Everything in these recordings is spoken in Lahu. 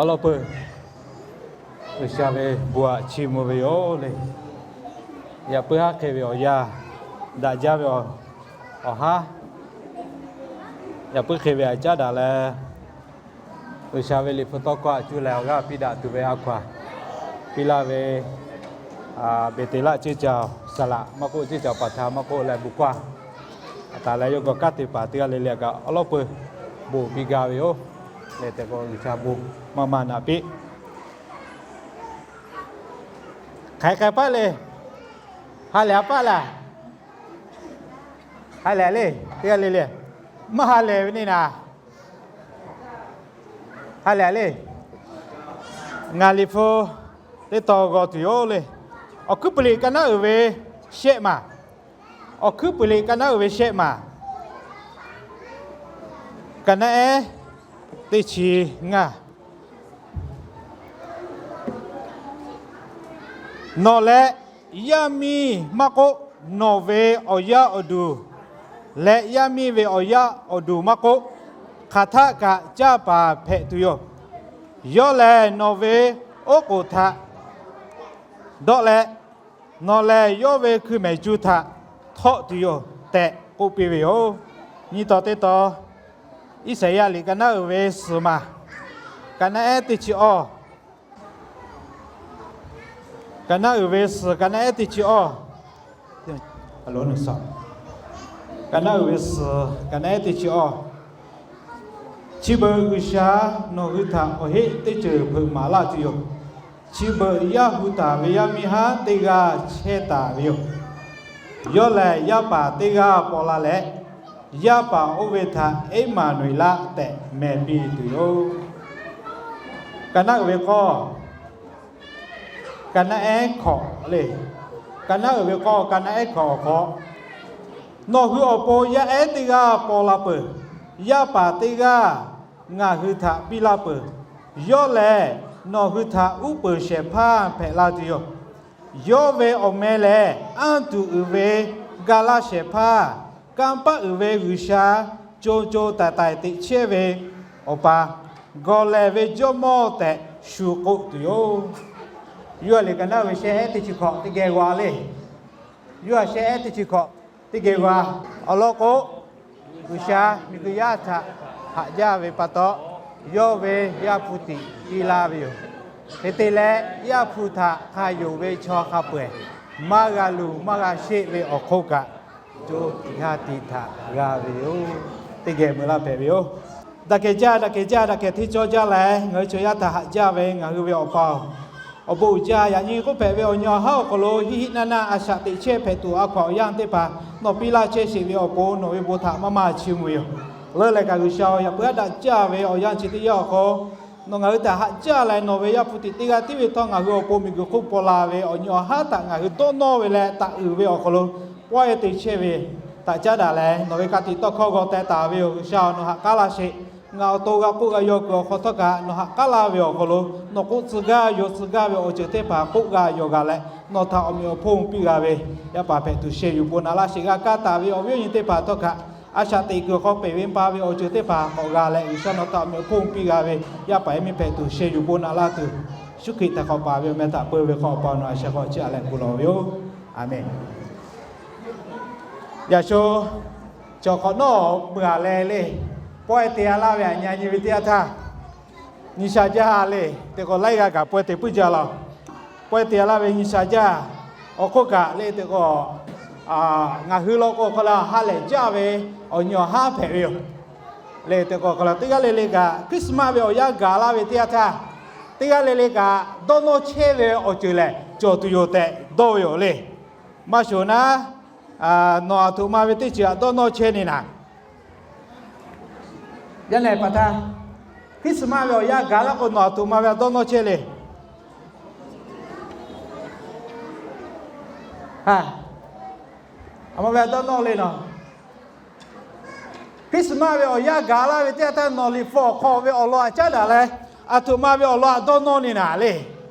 Awˬ lawn peuˬ, G'uiˬsha ve bon htaꞈ chiˇ mvuh ve yoˬ le. Yaꞈ puiˉ haˉ hk'e ve awˬ yanˇ, daꞈ jaˇ ve awˬ haˉ, yaꞈ puiˉ hk'e ve a caˉ daꞈ leh, G'uiˬsha ve liꞈ hpu tawˇ hkawˇ htaꞈ cuˇ leh awˬ g'aˇ piˇ daꞈ tuˬ ve a hkaw aˬ piˇ laˇ ve, Beˍteˍlaˆ ceˇ caˬ saˍlaꞈ maˇ k'oˆ, ceˇ caˬ paˍ htaꞈ maˇ k'oˆ leh bon hkawˇ a taˍ leh yawˇ gawˬ kaˉ te paˍ teˇ g'aˇ le le kaꞈ awˬ lawn peuˬ bon piˇ gaˇ ve yoˬ. Leh tehꞈ k'o G'uiˬsha bon maˇ maˇ naꞈ piˇ. Hk'aˬ hk'e paˆ le, ha lehˬ a paˆ laˬ, ha lehˬ le, teˇ g'aˇ le le, maˇ ha lehˬ ve neˇ naˍ, ha lehˬ le. Ngaˬ liꞈ hpu teˇ tawn g'aw tuˬ yoˬ le. Awˬ hkuiˉ puiˍ liꞈ ka naˉ uiˍ ve shehˆ maˬ, awˬ hkuiˉ puiˍ liꞈ ka naˉ uiˍ ve shehˆ maˬ, ka naˉ ehˉ teˇ chi ngaˇ. Nawˬ leh yaˇ miˇ maˇ k'oˆ, nawˬ ve awˬ yaˇ awˬ duˬ leh yaˇ miˇ ve awˬ yaˇ awˬ duˬ maˇ k'oˆ, hk'aˬ htaˆ kaꞈ canˇ paˍ hpehꞈ tuˬ yoˬ. Yawˇ lehˬ nawˬ ve oˉ k'oˍ htaꞈ dawˆ leh, nawˬ lehˬ yawˇ ve hkui mehˍ cu htaꞈ htawˆ tuˬ yoˬ tehꞈ k'oˆ piˇ ve yoˬ. Nyi taw teˇ tawn, Iˉsaˍyaˆ liꞈ ka naˉ uiˍ ve suhˍ maˬ, ka naˉ ehˉ teˇ chi awˇ, ka naˉ uiˍ ve suhˍ ka naˉ ehˉ teˇ chi awˇ, ka naˉ uiˍ ve suhˍ ka naˉ ehˉ teˇ chi awˇ. Chi beuꞈ G'uiˬsha nawˬ hui htaꞈ awˬ heˆ teˇ ceuˬ hpeuꞈ maˍ laˇ tuˬ yoˬ. Chi beuꞈ yaˇ hu taˍ ve yaˇ miˇ haˉ teˇ g'aˇ chehˇ taˍ ve yoˬ. Yawˇ lehˬ yaˇ paˍ teˇ g'aˇ paw la leh, yaˇ paˍ oˇ ve htaꞈ Eˉmaˍnuˍeˍlaˆ tehꞈ meh piˇ tuˬ yoˬ. Ka naˉ uiˍ ve k'awˇ, ka naˉ ehˉ hkawꞈ le. Ka naˉ uiˍ ve k'awˇ, ka naˉ ehˉ hkawꞈ awˬ hk'aw, nawˬ hui awˬ pon yaˇ ehˉ teˇ g'aˇ paw la peuˬ. Yaˇ paˍ teˇ g'aˇ ngaˬ hui htaꞈ piˇ laˇ peuˬ. Yawˇ lehˬ nawˬ hui htaꞈ uˉ peunˍ shehˍ hpaˇ hpehꞈ la tuˬ yoˬ. Yawˇ ve awˬ meh lehˬ, anˇ tuˬ uiˍ ve ga laˇ shehˍ hpaˇ, kanˇ paˆ uiˍ ve G'uiˬsha, co co taiˍ taiˍ teꞈ chehˇ ve Awˬ pa, gawˬ lehˬ ve Jawˇmawˇ tehꞈ shu k'oˆ tuˬ yoˬ. Yawˇ lehˬ ka naˉ ve shehˆ ehˉ teˇ chi hkawꞈ teˇ geh g'a le. Yawˇ shehˆ ehˉ teˇ chi hkawꞈ teˇ geh g'a. Awˬ lawn k'o, G'uiˬsha miˬguiˬ yaˇ htaꞈ haꞈ jaˇ ve pa taw, yawˇ ve Yaˇ hpu tiꞈ piˇ laˇ ve yoˬ. Hk'e te leh, Yaˇ hpu htaꞈ hk'a yonˍ ve chaw hk'a peu-eˬ maˇ g'a luˬ maˇ g'a sheˆ ve awˬ hk'oˆ kaꞈ, co tiꞈ ha tiꞈ htaꞈ g'a ve yoˬ. Teˇ geh mui laˇ hpehꞈ ve yoˬ. Daꞈ kehˬ jaˇ, daꞈ kehˬ jaˇ, daꞈ kehˬ hteˇ cawˇ jaˇ leh, ngaˬ hui chaw yaˇ htaꞈ haꞈ jaˇ ve ngaˬ hui ve Awˬ pa-oˬ, awˬ bon uiˍ jaˇ. Yaꞈ nyi k'oˆ hpehꞈ ve awˬ nyi awˬ haˉ awˬ hk'aw lo hiˆ hiˆ naˇ naˇ a shaꞈ teꞈ chehˇ hpehꞈ tuˬ a hkaw-anˬ awˬ yanˇ teˇ hpaˍ nawˬ piˇ laˇ chehˇ sheˍ ve awˬ pon nawˬ ve bon htaꞈ maˇ maˇ chiˇ mvuh ve yoˬ. Leuˉ leh kaꞈ G'uiˬsha-oˬ, yaꞈ puiˉ aˉ daꞈ jaˇ ve awˬ yanˇ chi teˇ yanˇ awˬ hk'aw, nawˬ ngaˬ hui htaꞈ haꞈ jaˇ leh nawˬ ve Yaˇ hpu tiꞈ teˇ g'aˇ tiˉ ve htawˇ ngaˬ hui awˬ pon miˬguiˬ hk'oˆ paw la ve awˬ nyi awˬ haˉ htaꞈ ngaˬ hui dawˇ nawˇ ve leh taꞈ uiˍ ve awˬ hk'aw lo pawehˇ te chehˇ ve htaꞈ caˉ daꞈ leh nawˬ ve ka tiꞈ tawˇ hkawˇ g'aw teh taˍ ve yoˬ. G'uiˬsha-oˬ, nawˬ haꞈ k'aˉ laˇ sheˍ. Ngaˬ awˬ to g'a k'oˆ g'a yaw kuiˬ awˬ hk'aw htawˇ kaꞈ nawˬ haꞈ k'aˉ laˇ ve awˬ hk'aw lo nawˬ k'oˆ tcuh gaˇ yaw tcuh gaˇ ve awˬ ceuˬ teˇ hpaˍ k'oˆ g'a yaw g'a leh, nawˬ htaꞈ awˬ meꞈ awˬ hponˇ piˇ g'a ve yaˇ paˍ hpehꞈ tuˬ sheh yuˬ bon naꞈ laˇ sheˍ. G'a kaˇ taˍ ve awˬ viˉ awˬ nyi teˇ hpaˍ htawˇ kaꞈ a shaꞈ teꞈ kuiˬ hk'aw peˬ ve pa ve awˬ ceuˬ teˇ hpaˍ k'awꞈ g'a leh, G'uiˬsha nawˬ htaꞈ awˬ meꞈ awˬ hponˇ piˇ g'a ve yaˇ paˍ yaˇ miˇ hpehꞈ tuˬ sheh yuˬ bon naꞈ laˇ tuˬ, Yeˍsuˆ Hkriꞈ htaꞈ k'awꞈ paˍ ve awˬ meh htaꞈ peu ve hk'aw awˬ pa nawˬ a sheh hk'aw chiˇ aꞈ leh kuˬ lawˬ ve yoˬ. Aˬmenˍ. Yaꞈ sho, chaw hk'awꞈ nawˉ mui aꞈ leh le, pawehˇ te a laˇ ve aꞈ nyi nyi ve teˇ yanˇ htaˇ, nyi sha jaˇ le, teꞈ k'awꞈ laiˉ g'aˇ kaꞈ pawehˇ te puiˉ jaˇ law. Pawehˇ te a laˇ ve nyi sha jaˇ. Awˬ hk'oˆ kaꞈ le teꞈ k'awꞈ ngaˬ hui law k'o hk'aw la ha lehˬ jaˇ ve awˬ nyi awˬ haˉ hpehꞈ ve yoˬ. Le teꞈ k'awꞈ hk'aw la teˇ g'aˇ le le kaꞈ Christmas ve awˬ yanˇ gaˬ laˇ ve teˇ yanˇ htaˇ, teˇ g'aˇ le le kaꞈ dawˇ nawˇ chehˇ ve awˬ ceuˬ lehˬ cawˬ tuˬ yoˬ tehꞈ dawˇ ve yoˬ le. Maˇ shoˍ naˉ, nawˬ aˬ htoꞈ ma ve teˇ ceuˬ htaꞈ dawˇ nawˇ chehˇ ni naˍ. Yaˇ nehˬ pa htaˇ, Christmas ve awˬ yanˇ gaˬ laˇ k'o nawˬ aˬ htoꞈ ma ve htaꞈ dawˇ nawˇ chehˇ le. A ma ve htaꞈ dawˇ nawˇ le nawˬ. Christmas ve awˬ yanˇ gaˬ laˇ ve teˇ yanˇ htaˇ nawˬ liꞈ hpu awˬ hk'aw ve awˬ lawn htaꞈ caˉ daꞈ leh, aˬ htoꞈ ma ve awˬ lawn htaꞈ dawˇ nawˇ ni naˍ le.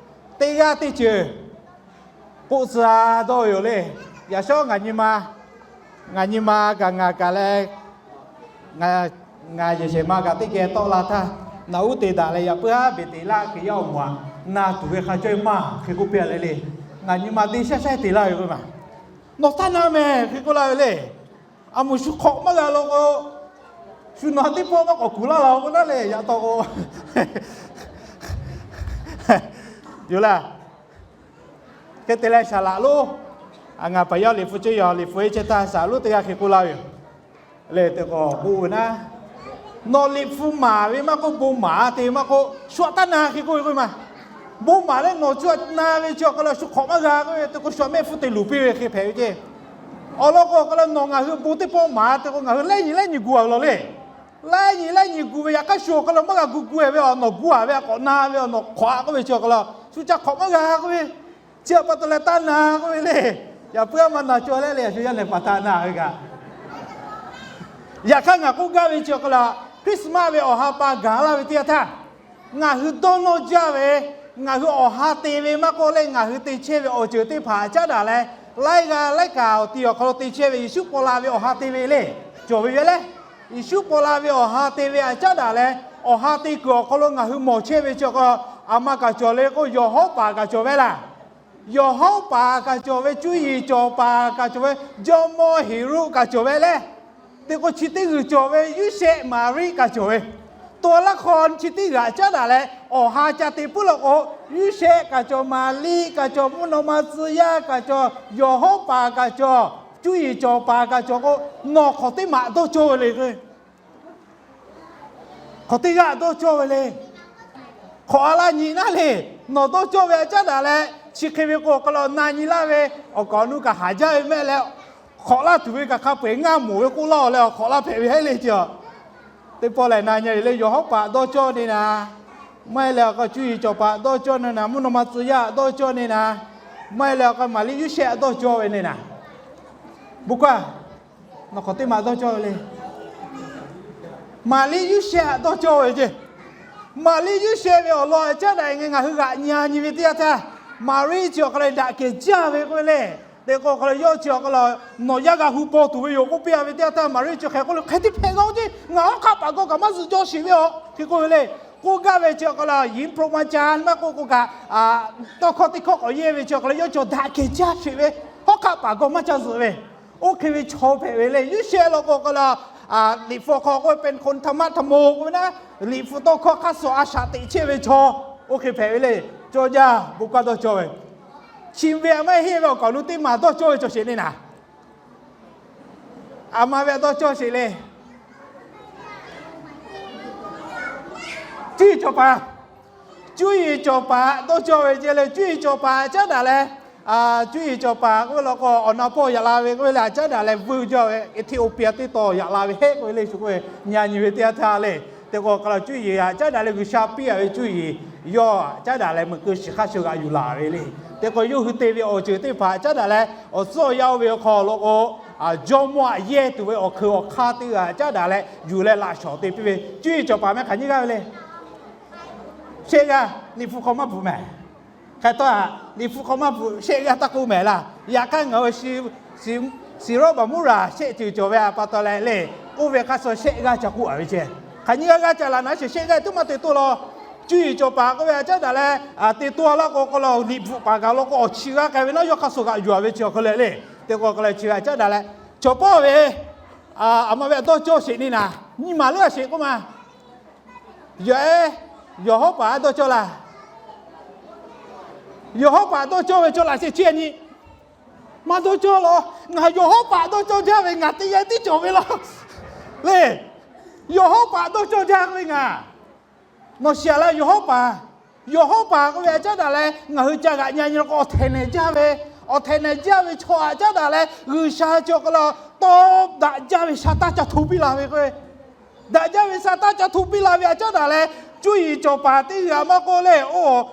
Teˇ g'aˇ teˇ ceuˬ k'oˆ tcuh a dawˇ ve yoˬ le. Yaꞈ shawˉ ngaˬ nyi ma, ngaˬ nyi ma kaꞈ ngaˬ kaꞈ leh, ngaˬ yehˬ shehˍ ma kaꞈ teˇ geh tawˆ la htaˇ, Naˍ uˉ te daꞈ leh yaꞈ puiˉ haˉ Beˍteˍlaˆ Hkriꞈ yaˇ awˬ moˍ aꞈ na tuˬ ve hk'a cawˇ e maˇ hk'e k'oˆ piˇ a le le. Ngaˬ nyi ma te shaˉ shaˉ te laˇ ve k'o maˬ, nawˬ taˇ na mehˍ hk'e k'oˆ laˇ ve le. A moˍ shu hk'awꞈ maˇ g'a law k'o, shu nawˬ teˇ pawˆ maˇ k'awꞈ kuˬ laˇ la k'o naˉ le yaꞈ taw k'o, yoˬ laˇ. Hk'e te leh saˍ laꞈ lonˉ, ngaˬ paˍ yaˇ liꞈ hpu ceh yaˬ liꞈ hpu e chehˇ htaˇ saˍ laꞈ lonˉ teˇ g'aˇ hk'e k'oˆ laˇ ve yoˬ. Lehˬ teˇ k'awꞈ k'oˆ ve naˉ, nawˬ liꞈ hpu maˍ ve maˇ k'oˆ, bon maˍ te ve maˇ k'oˆ, shu aꞈ taˇ na hk'e k'oˆ ve k'o maˬ, bon maˍ leh nawˬ shu aꞈ na ve chi awˬ hk'aw lo shu hk'awꞈ maˇ g'a k'oˆ ve, teˇ k'o shu aꞈ mehˆ hpfuhˇ te luˬ piˇ ve hk'e hpehꞈ ve ceˇ. Awˬ lawn k'o awˬ hk'aw lo nawˬ ngaˬ hui bon teˇ pawˆ maˍ te k'o ngaˬ hui laiˉ nyi laiˉ nyi gu a law le. Laiˉ nyi laiˉ nyi gu ve yaꞈ hk'aˇ shu awˬ hk'aw lo maˇ g'a gu gu ve awˬ nawˬ gu a ve a k'awꞈ na ve awˬ nawˬ hk'awꞈ a k'oˆ ve chi awˬ hk'aw lo shu ca hk'awꞈ maˇ g'a k'oˆ ve, chi awˬ pa taw leh taˇ na k'oˆ ve le. Yaꞈ puiˉ a maˇ na cawˇ leh le, a shu yaˇ nehˬ paˍ htaꞈ na ve kaꞈ. Yaꞈ hk'aˇ ngaˬ k'oˆ gaˇ ve chi awˬ hk'aw lo Christmas ve awˬ ha pa gaˬ laˇ ve teˇ yanˇ htaˇ, ngaˬ hui dawˇ nawˇ jaˇ ve, ngaˬ hui awˬ ha te ve maˇ k'oˆ leh ngaˬ hui te chehˇ ve awˬ ceuˬ teˇ hpaˍ caˉ daꞈ leh, laiˉ g'aˇ laiˉ kaꞈ awˬ ti awˬ hk'aw lo te chehˇ ve Yeˍsuˆ paw la ve awˬ ha te ve le, cawˬ ve yoˬ leh, Yeˍsuˆ paw la ve awˬ ha te ve aꞈ caˉ daꞈ leh, awˬ ha te kuiˬ awˬ hk'aw lo ngaˬ hui mawˬ chehˇ ve chi awˬ hk'aw lo, aˬ ma kaꞈ cawˬ le k'o, yawˬ hawˉ paˍ kaꞈ cawˬ ve laˇ. Yawˬ hawˉ paˍ kaꞈ cawˬ ve, cuˇ yiˍ cawˬ paˍ kaꞈ cawˬ ve, jawˇmawˇ Heˍroˆ kaꞈ cawˬ ve leh, teˇ k'o chi teˇ g'uiˬ cawˬ ve Yoˇsehꞈ Maˍriˆ kaꞈ cawˬ ve, to laˇ hk'aw chi teˇ g'uiˬ aꞈ caˉ daꞈ leh awˬ ha ca te puiˉ law k'o, Yoˇsehꞈ kaꞈ cawˬ, Maˍriˆ kaꞈ cawˬ, mvuhˇ naw ma tcuh yaˇ kaꞈ cawˬ, yawˬ hawˉ paˍ kaꞈ cawˬ, cuˇ yiˍ cawˬ paˍ kaꞈ cawˬ k'o, nawˬ hk'awꞈ teˇ maꞈ dawˇ cawˇ ve le. Hk'awꞈ teˇ g'aˇ dawˇ cawˇ ve le. Hk'awꞈ a laˇ nyi naˉ le. Nawˬ dawˇ cawˇ ve aꞈ caˉ daꞈ leh, chi hk'e ve k'o awˬ hk'aw lo na nyi laˇ ve, awˬ kaˍ awˬ nu kaꞈ haˍ jaˇ ve mehˆ leh, hk'awꞈ laˇ tuˬ ve kaꞈ hk'a peu-eˬ ngaˇ moˍ ve k'oˆ laˇ-oˬ leh awˬ hk'awꞈ laˇ hpehꞈ ve heˆ le ce a. Teˇ pawˆ lehˬ na nyi le, yawˬ hawˉ paˍ dawˇ cawˇ ne naˍ, maˇ heˆ leh awˬ hk'aw cuˇ yiˍ cawˬ paˍ dawˇ cawˇ ne naˍ, mvuhˇ naw ma tcuh yaˇ dawˇ cawˇ ne naˍ, maˇ heˆ leh awˬ hk'aw Maˍriˆ Yoˇsehꞈ dawˇ cawˇ ve ne naˍ. Bon kaˇ nawˬ hk'awꞈ teˇ maꞈ dawˇ cawˇ ve le. Maˍriˆ Yoˇsehꞈ dawˇ cawˇ ve ceˇ. Maˍriˆ Yoˇsehꞈ ve awˬ lawn aꞈ caˉ daꞈ ngaˬ hui g'aꞈ nyi nyi ve teˇ yanˇ htaˇ, Maˍriˆ chi awˬ hk'aw lo daꞈ kehˬ jaˇ ve k'oˆ ve le. Teˇ k'o awˬ hk'aw lo yawˇ chi awˬ hk'aw lo nawˬ yaˇ g'a hu paw tuˬ ve yoˬ k'oˆ piˇ a ve teˇ yanˇ htaˇ, Maˍriˆ chi hk'e k'oˆ le, hk'e teˇ hpehꞈ g'a oˇ ceˇ, ngaˬ hawˉ hk'aˆ paˍ gaw kaꞈ maˇ zuhꞈ jaw sheˍ ve a hk'e k'oˆ ve le. K'oˆ gaˇ ve chi awˬ hk'aw lo yinˉ hpawˇ maˇ ca maˇ k'oˆ k'o kaꞈ, tawˇ hkawˇ teˇ hkawˇ k'awꞈ yehˇ ve chi awˬ hk'aw lo yawˇ chi daꞈ kehˬ jaˇ sheˍ ve, hawˉ hk'aˆ paˍ gaw maˇ ca zuhꞈ ve, oˇ hk'e ve chaw hpehꞈ ve le. Yoˇsehꞈ law k'o awˬ hk'aw lo liꞈ hpu hk'aw k'oˆ ve เป็นคนธรรมะธรรมโม k'oˆ ve naˉ, liꞈ hpu tawˇ hkawˇ hk'aˇ suh a shaꞈ teꞈ chehˇ ve chaw, oˇ hk'e hpehꞈ ve le. Cawˇ jaˇ, bon kaˇ dawˇ cawˇ ve. Chi ve aꞈ maˇ heˆ ve awˬ kaˍ awˬ nu teˇ maˬ dawˇ cawˇ ve cawˬ sheˍ le naˍ. Aˬ ma ve aꞈ dawˇ cawˇ sheˍ le. Cuˇ yiˍ cawˬ paˍ, cuˇ yiˍ cawˬ paˍ dawˇ cawˇ ve ceˇ le. Cuˇ yiˍ cawˬ paˍ caˉ daꞈ leh, cuˇ yiˍ cawˬ paˍ k'oˆ ve law k'o awˬ na pawˇ yaꞈ la ve k'oˆ ve le, caˉ daꞈ leh vuiˇ jaˇ ve Etiˇoˇpiˇ teˇ tawn yaꞈ la ve heˆ k'oˆ ve le. Shu k'oˆ ve nyi nyi ve teˇ yanˇ htaˇ le. Teˇ k'o awˬ hk'aw lo cuˇ yiˍ aꞈ caˉ daꞈ leh G'uiˬsha piˇ a ve cuˇ yiˍ yawˇ aꞈ caˉ daꞈ leh meuꞈ keu shiˍ hk'aˇ sheu g'aꞈ yuˬ laˬ ve le. Teˇ k'o yawˇ hui te ve awˬ ceuˬ teˇ hpaˍ caˉ daꞈ leh awˬ tcuhˉ awˬ yanˇ oˇ ve awˬ hk'aw lo k'o, jawˇmawˇ aꞈ yehˇ tuˬ ve awˬ hk'eun awˬ hk'aˇ teˇ g'aˇ caˉ daꞈ leh yuˬ leh laꞈ shawˍ te piˇ ve cuˇ yiˍ cawˬ paˍ meh hk'aˬ nyiˇ g'aˇ ve le. Shehˆ g'aˇ, liꞈ hpu hk'aw maˇ bvuhꞈ mehˍ. Hk'e taw, liꞈ hpu hk'aw maˇ bvuhꞈ, shehˆ g'aˇ taˇ k'oˆ mehˍ laˇ. Yaꞈ hk'aˇ ngaˬ hui Siˍroˉbaˍmuˉraˍ shehˆ ceuˬ cawˬ ve a pa taw leh le, oˇ ve hk'aˇ suh shehˆ g'aˇ ca k'oˆ a ve ceˇ. Hk'aˬ nyiˇ g'aˇ g'aˇ ca laˬ naˉ sheˍ, shehˆ g'aˇ tuˉ maˇ te toˇ law. Cuˇ yiˍ cawˬ paˍ k'oˆ ve aꞈ caˉ daꞈ leh te toˇ a laˇ k'o, k'o lo liꞈ bvuhꞈ paˍ gaˬ law k'o awˬ chi g'aˇ k'ai ve naˉ yawˇ hk'aˇ suh g'aꞈ yuˬ a ve chi awˬ hk'e le le. Teˇ k'o k'o lo chi g'aˇ caˉ daꞈ leh, chaw pawˆ ve aˬ ma ve aꞈ dawˇ cawˇ sheˍ ne naˍ, nyi maˍ leuˉ a sheˍ k'oˆ ma. Yawˬ ehˉ, yawˬ hawˉ paˍ dawˇ cawˇ laˇ. Yawˬ hawˉ paˍ dawˇ cawˇ ve cawˇ laꞈ sheh chi a nyi. Maˇ dawˇ cawˇ law. Ngaˬ yawˬ hawˉ paˍ dawˇ cawˇ jaˇ ve ngaˬ teˇ yanˇ tiˉ cawˬ ve law le. Yawˬ hawˉ paˍ dawˇ cawˇ jaˇ ve ngaˬ. Nawˬ shiˍ a laˇ yawˬ hawˉ paˍ. Yawˬ hawˉ paˍ k'oˆ ve aꞈ caˉ daꞈ leh ngaˬ hui ca g'aꞈ nyi nyi law k'o awˬ htehꞈ nehˬ jaˇ ve, awˬ htehꞈ nehˬ jaˇ ve chaw aꞈ caˉ daꞈ leh G'uiˬsha chi awˬ hk'aw lo tawˇ daꞈ jaˇ ve sa taˇ ca hto piˇ la ve k'o, daꞈ jaˇ ve sa taˇ ca hto piˇ la ve aꞈ caˉ daꞈ leh, cuˇ yiˍ cawˬ paˍ teˇ g'aˇ maˇ k'oˆ le, oˇ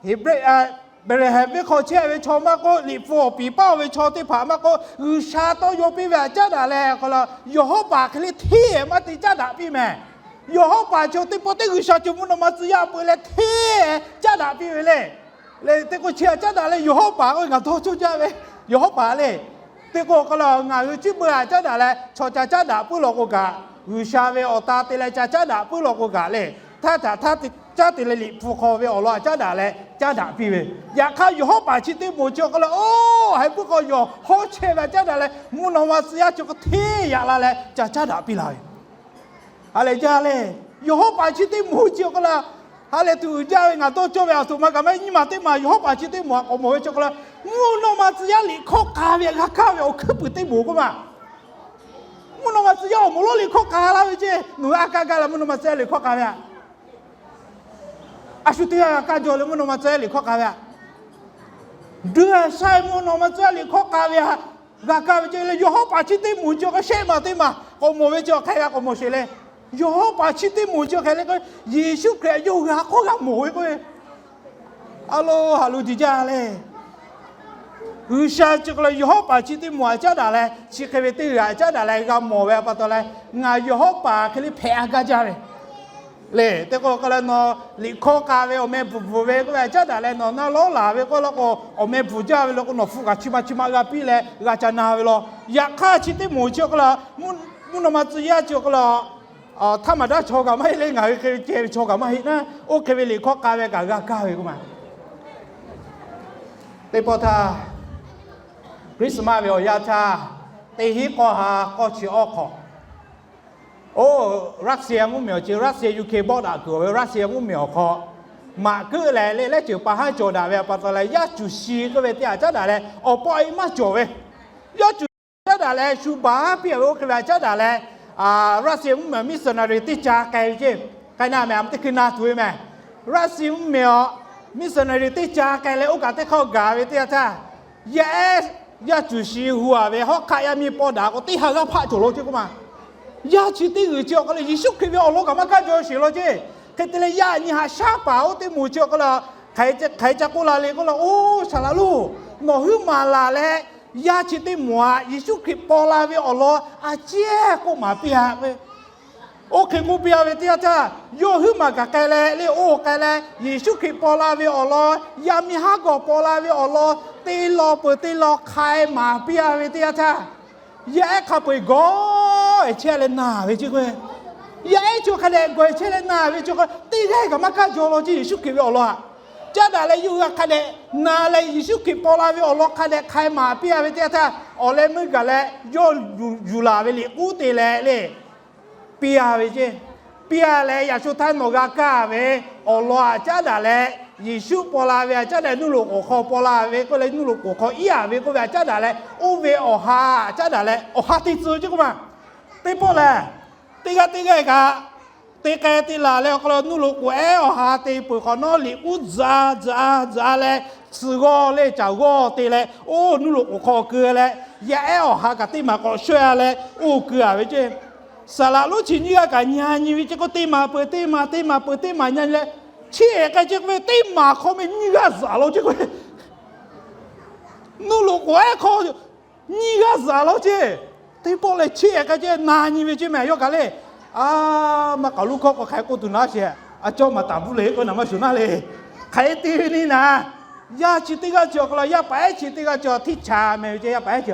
Heˍbrehˇ Behˍlehˍhehnˍ venˇ hk'aw chehˇ ve chaw maˇ k'oˆ, liꞈ hpu awˬ piˍ paˇ ve chaw teˇ hpaˍ maˇ k'oˆ, G'uiˬsha tawˇ yaw piˇ ve aꞈ caˉ daꞈ leh awˬ hk'aw lo yawˬ hawˉ paˍ hk'e le hteˇ maˇ te caˉ daꞈ piˇ mehˍ. Yawˬ hawˉ paˍ chi teˇ pawˆ teˇ G'uiˬsha cawˬ mvuhˇ naw ma tcuh yaˇ peuˬ leh hteˇ caˉ daꞈ piˇ ve le. Leh teˇ k'o chi aꞈ caˉ daꞈ leh yawˬ hawˉ paˍ k'oˆ ve ngaˬ dawˇ cawˇ jaˇ ve, yawˬ hawˉ paˍ le. Teˇ k'o awˬ hk'aw lo ngaˬ hui cuˉ beuꞈ aꞈ caˉ daꞈ leh chaw ca caˉ daꞈ puiˉ law k'o kaꞈ, G'uiˬsha ve awˬ ta te leh ca caˉ daꞈ puiˉ law k'o kaꞈ lehˬ, htaˇ htaꞈ htaˇ caˉ te leh Liꞈ hpu hk'aw ve awˬ lawn htaꞈ caˉ daꞈ leh caˉ daꞈ piˇ ve. Yaꞈ hk'aˇ, yawˬ hawˉ paˍ chi teˇ moˍ chi awˬ hk'aw lo, oˇ haiˬ puiˉ k'aw yawˬ hawˉ chehˇ ve htaꞈ caˉ daꞈ leh, mvuhˇ naw ma tcuh yaˇ chi hk'aw hteˇ yaꞈ la leh ca caˉ daꞈ piˇ la ve. Ha lehˬ jaˇ lehˬ, yawˬ hawˉ paˍ chi teˇ moˍ chi awˬ hk'aw lo, ha lehˬ tuˬ uiˍ jaˇ ve ngaˬ dawˇ cawˇ ve aˬ htoꞈ ma kaꞈ maˇ heˆ. Nyiˇ maˬ teˇ maˬ yawˬ hawˉ paˍ chi teˇ moˍ htaꞈ k'awꞈ mawˬ ve chi awˬ hk'aw lo, mvuhˇ naw ma tcuh yaˇ liꞈ hkawˇ k'a ve htaꞈ g'a kaˇ ve awˬ hkuiˉ puiˍ teˇ moˍ k'oˆ ma. Mvuhˇ naw ma tcuh yaˇ awˬ moˍ lonˉ liꞈ hkawˇ k'a laˇ ve ceˇ. Nawˬ hui a kaˇ gaˇ leh mvuhˇ naw ma tcuh yaˇ liꞈ hkawˇ k'a ve htaꞈ, a shu teˇ g'aˇ g'a kaˇ jaw leh mvuhˇ naw ma tcuh yaˇ liꞈ hkawˇ k'a ve htaꞈ, duˬ a sha mvuhˇ naw ma tcuh yaˇ liꞈ hkawˇ k'a ve htaꞈ g'a kaˇ ve ceˇ leh, yawˬ hawˉ paˍ chi teˇ moˍ chi awˬ hk'aw shehˆ maˬ teˇ maˬ k'awꞈ mawˬ ve chi awˬ hk'aw g'a k'awꞈ mawˬ sheˍ leh, yawˬ hawˉ paˍ chi teˇ moˍ chi awˬ hk'aw leh k'o, Yeˍsuˆ Hkriꞈ yawˇ g'a hk'awˇ g'a mawˬ ve k'o, a lo haꞈ lo diˬ jaˇ leh, G'uiˬsha chi hk'aw lo yawˬ hawˉ paˍ chi teˇ moˍ htaꞈ caˉ daꞈ leh, chi hk'e ve teˇ g'aˇ htaꞈ caˉ daꞈ leh g'a mawˬ ve pa taw leh, ngaˬ yawˬ hawˉ paˍ hk'e le hpehꞈ a gaˇ jaˇ ve le. Teˇ k'o k'o leh nawˬ liꞈ hkawˇ k'a ve awˬ meh bvuhˬ bvuhˬ ve k'oˆ ve htaꞈ caˉ daꞈ leh, nawˬ naˇ lawˉ laˬ ve k'oˆ law k'o, awˬ meh bvuhˬ jaˇ ve law k'o, nawˬ hpu kaꞈ chi ma chi ma g'a piˇ leh g'a ca na ve law. Yaꞈ hk'aˇ chi teˇ moˍ chi awˬ hk'aw lo, mvuhˇ naw ma tcuh yaˇ chi awˬ hk'aw lo, htaˇ maˬ daˇ chaw kaꞈ maˇ heˆ leh, ngaˬ hui hk'e ve ceh ve chaw kaꞈ maˇ heˆ naˉ, oˇ hk'e ve liꞈ hkawˇ k'a ve kaꞈ g'a kaˇ ve k'oˆ ma. Teˇ pawˆ htaˇ, Christmas ve awˬ yanˇ htaˇ, teˇ hinˉ k'awˇ ha k'awˇ chi awˇ hk'awꞈ, oˇ Russia mvuhˇmiˬ awˬ ceuˬ, Russia Ukraine bawˆ daꞈ kuiˬ awˬ ve Russia mvuhˇmiˬ awˬ hk'aw, maꞈ keuˆ lehˬ le lehˉ ceuˬ pa haˉ cawˬ daꞈ ve pa taw leh, yaˇ cuˬ shi k'oˆ ve teˇ htaꞈ caˉ daꞈ leh awˬ pawˆ e maˇ cawˬ ve, yaˇ cuˬ caˉ daꞈ leh shu baˬ piˇ a ve oˇ hk'e ve htaꞈ caˉ daꞈ leh, Russia mvuhˇmiˬ missionary teˇ ca k'ai ve ceˇ. K'ai na mehˍ, a ma teˇ hkui na tuˬ ve mehˍ. Russia mvuhˇmiˬ awˬ missionary teˇ ca k'ai leh oˇ kaꞈ teˇ hk'aˇ gaˬ ve teˇ yanˇ htaˇ, yaˇ ehˉ, yaˇ cuˬ shi hu a ve hawˉ hk'aˆ yaˇ miˇ paw daꞈ k'o, teˇ ha g'aˇ hpaˆ cawˬ lo ceˇ k'oˆ ma. Yaˇ chi teˇ g'uiˬ chi awˬ hk'aw lo Yeˍsuˆ Hkriꞈ ve awˬ lawn kaꞈ maˇ kaˇ jaw sheˍ law ceˇ. Hk'e te leh yaˇ nyi ha shaˉ paˍ oˇ teˇ moˍ chi awˬ hk'aw lo hk'aˬ hk'e ca k'oˆ la le k'oˆ la, oˇ Saˍ laꞈ loˬ, nawˬ huiˉ maˬ laˬ leh, yaˇ chi teˇ moˍ htaꞈ Yeˍsuˆ Hkriꞈ paw la ve awˬ lawn a ciˉ k'oˆ maˍ piˇ a ve. Oˇ hk'e k'oˆ piˇ a ve teˇ yanˇ htaˇ, yawˇ huiˉ maˬ kaꞈ k'ai leh le, oˇ k'ai leh Yeˍsuˆ Hkriꞈ paw la ve awˬ lawn, yaˇ miˇ haˉ gawˬ paw la ve awˬ lawn, te law peuˬ te law hk'ai maˍ piˇ a ve teˇ yanˇ htaˇ, yaˇ ehˉ hk'a peu-eˬ gawˬ-e chehˇ leh naˬ ve ceˇ k'o, yaˇ ehˉ chi hk'a dehꞈ gawˬ-e chehˇ leh naˬ ve chi k'o, teˇ g'aˇ kaꞈ maˇ kaˇ jaw law ceˇ. Yeˍsuˆ Hkriꞈ ve awˬ lawn htaꞈ caˉ daꞈ leh yawˇ hui hk'a dehꞈ na leh Yeˍsuˆ Hkriꞈ paw la ve awˬ lawn hk'a dehꞈ hk'ai maˍ piˇ a ve teˇ yanˇ htaˇ, awˬ leh meuˇ gaˬ leh yawˇ yuˬ laˬ ve liꞈ k'uˉ te leh le, piˇ a ve ceˇ. Piˇ a leh yaꞈ shu htaˇ nawˬ g'a kaˇ ve awˬ lawn htaꞈ caˉ daꞈ leh, Yeˍsuˆ paw la ve htaꞈ caˉ daꞈ, nuˇ loꞈ k'oˍ hk'aw paw la ve k'oˆ leh nuˇ loꞈ k'oˍ hk'aw iˉ a ve k'oˆ ve htaꞈ caˉ daꞈ leh, oˇ ve awˬ ha htaꞈ caˉ daꞈ leh awˬ ha te tcuh ceˇ k'oˆ ma. Teˇ pawˆ lehˬ, teˇ g'aˇ teˇ g'aˇ kaꞈ te k'ai te laˬ leh awˬ hk'aw lo nuˇ loꞈ k'oˍ ehˉ awˬ ha te peuˬ hk'awꞈ nawˉ, liꞈ k'uˉ tcuh a tcuh a tcuh a leh, tcuh g'awˇ leh caˬ g'awˇ te leh, oˇ nuˇ loꞈ k'oˍ hk'aw keu leh, yaˇ ehˉ awˬ ha kaꞈ teˇ maˬ k'awꞈ shawehˇ a leh oˇ keu a ve ceˇ. Saˍ laꞈ lonˉ chi nyiˇ g'aˇ kaꞈ nyi a nyi ve ceˇ k'o, teˇ maˬ peuˬ teˇ maˬ teˇ maˬ peuˬ teˇ maˬ nyi a nyi leh, chi ehˍ k'ai ceˇ k'oˆ ve, teˇ maˬ hk'aw meh nyiˇ g'aˇ zuhꞈ law ceˇ k'o, nuˇ loꞈ k'oˍ ehˉ hk'aw nyiˇ g'aˇ zuhꞈ law ceˇ. Teˇ pawˆ leh chi ehˍ k'ai ceˇ na nyi ve ceˇ mehˍ. Yawˇ kaꞈ le, a, maˇ k'aoˍ lonˉ hkawˇ k'o hk'aˬ hk'e k'oˆ tuˬ naˉ sheˍ, a cawˇ maˍ taˍ buˇ le k'o naˍ maˇ shuˍ naˉ le. Hk'aˬ hk'e te ve ni naˍ, yaˇ chi teˇ g'aˇ chi awˬ hk'aw lo yaˇ paˍ ehˉ chi teˇ g'aˇ chi htiˇ cha meh ve ceˇ. Yaˇ paˍ ehˉ chi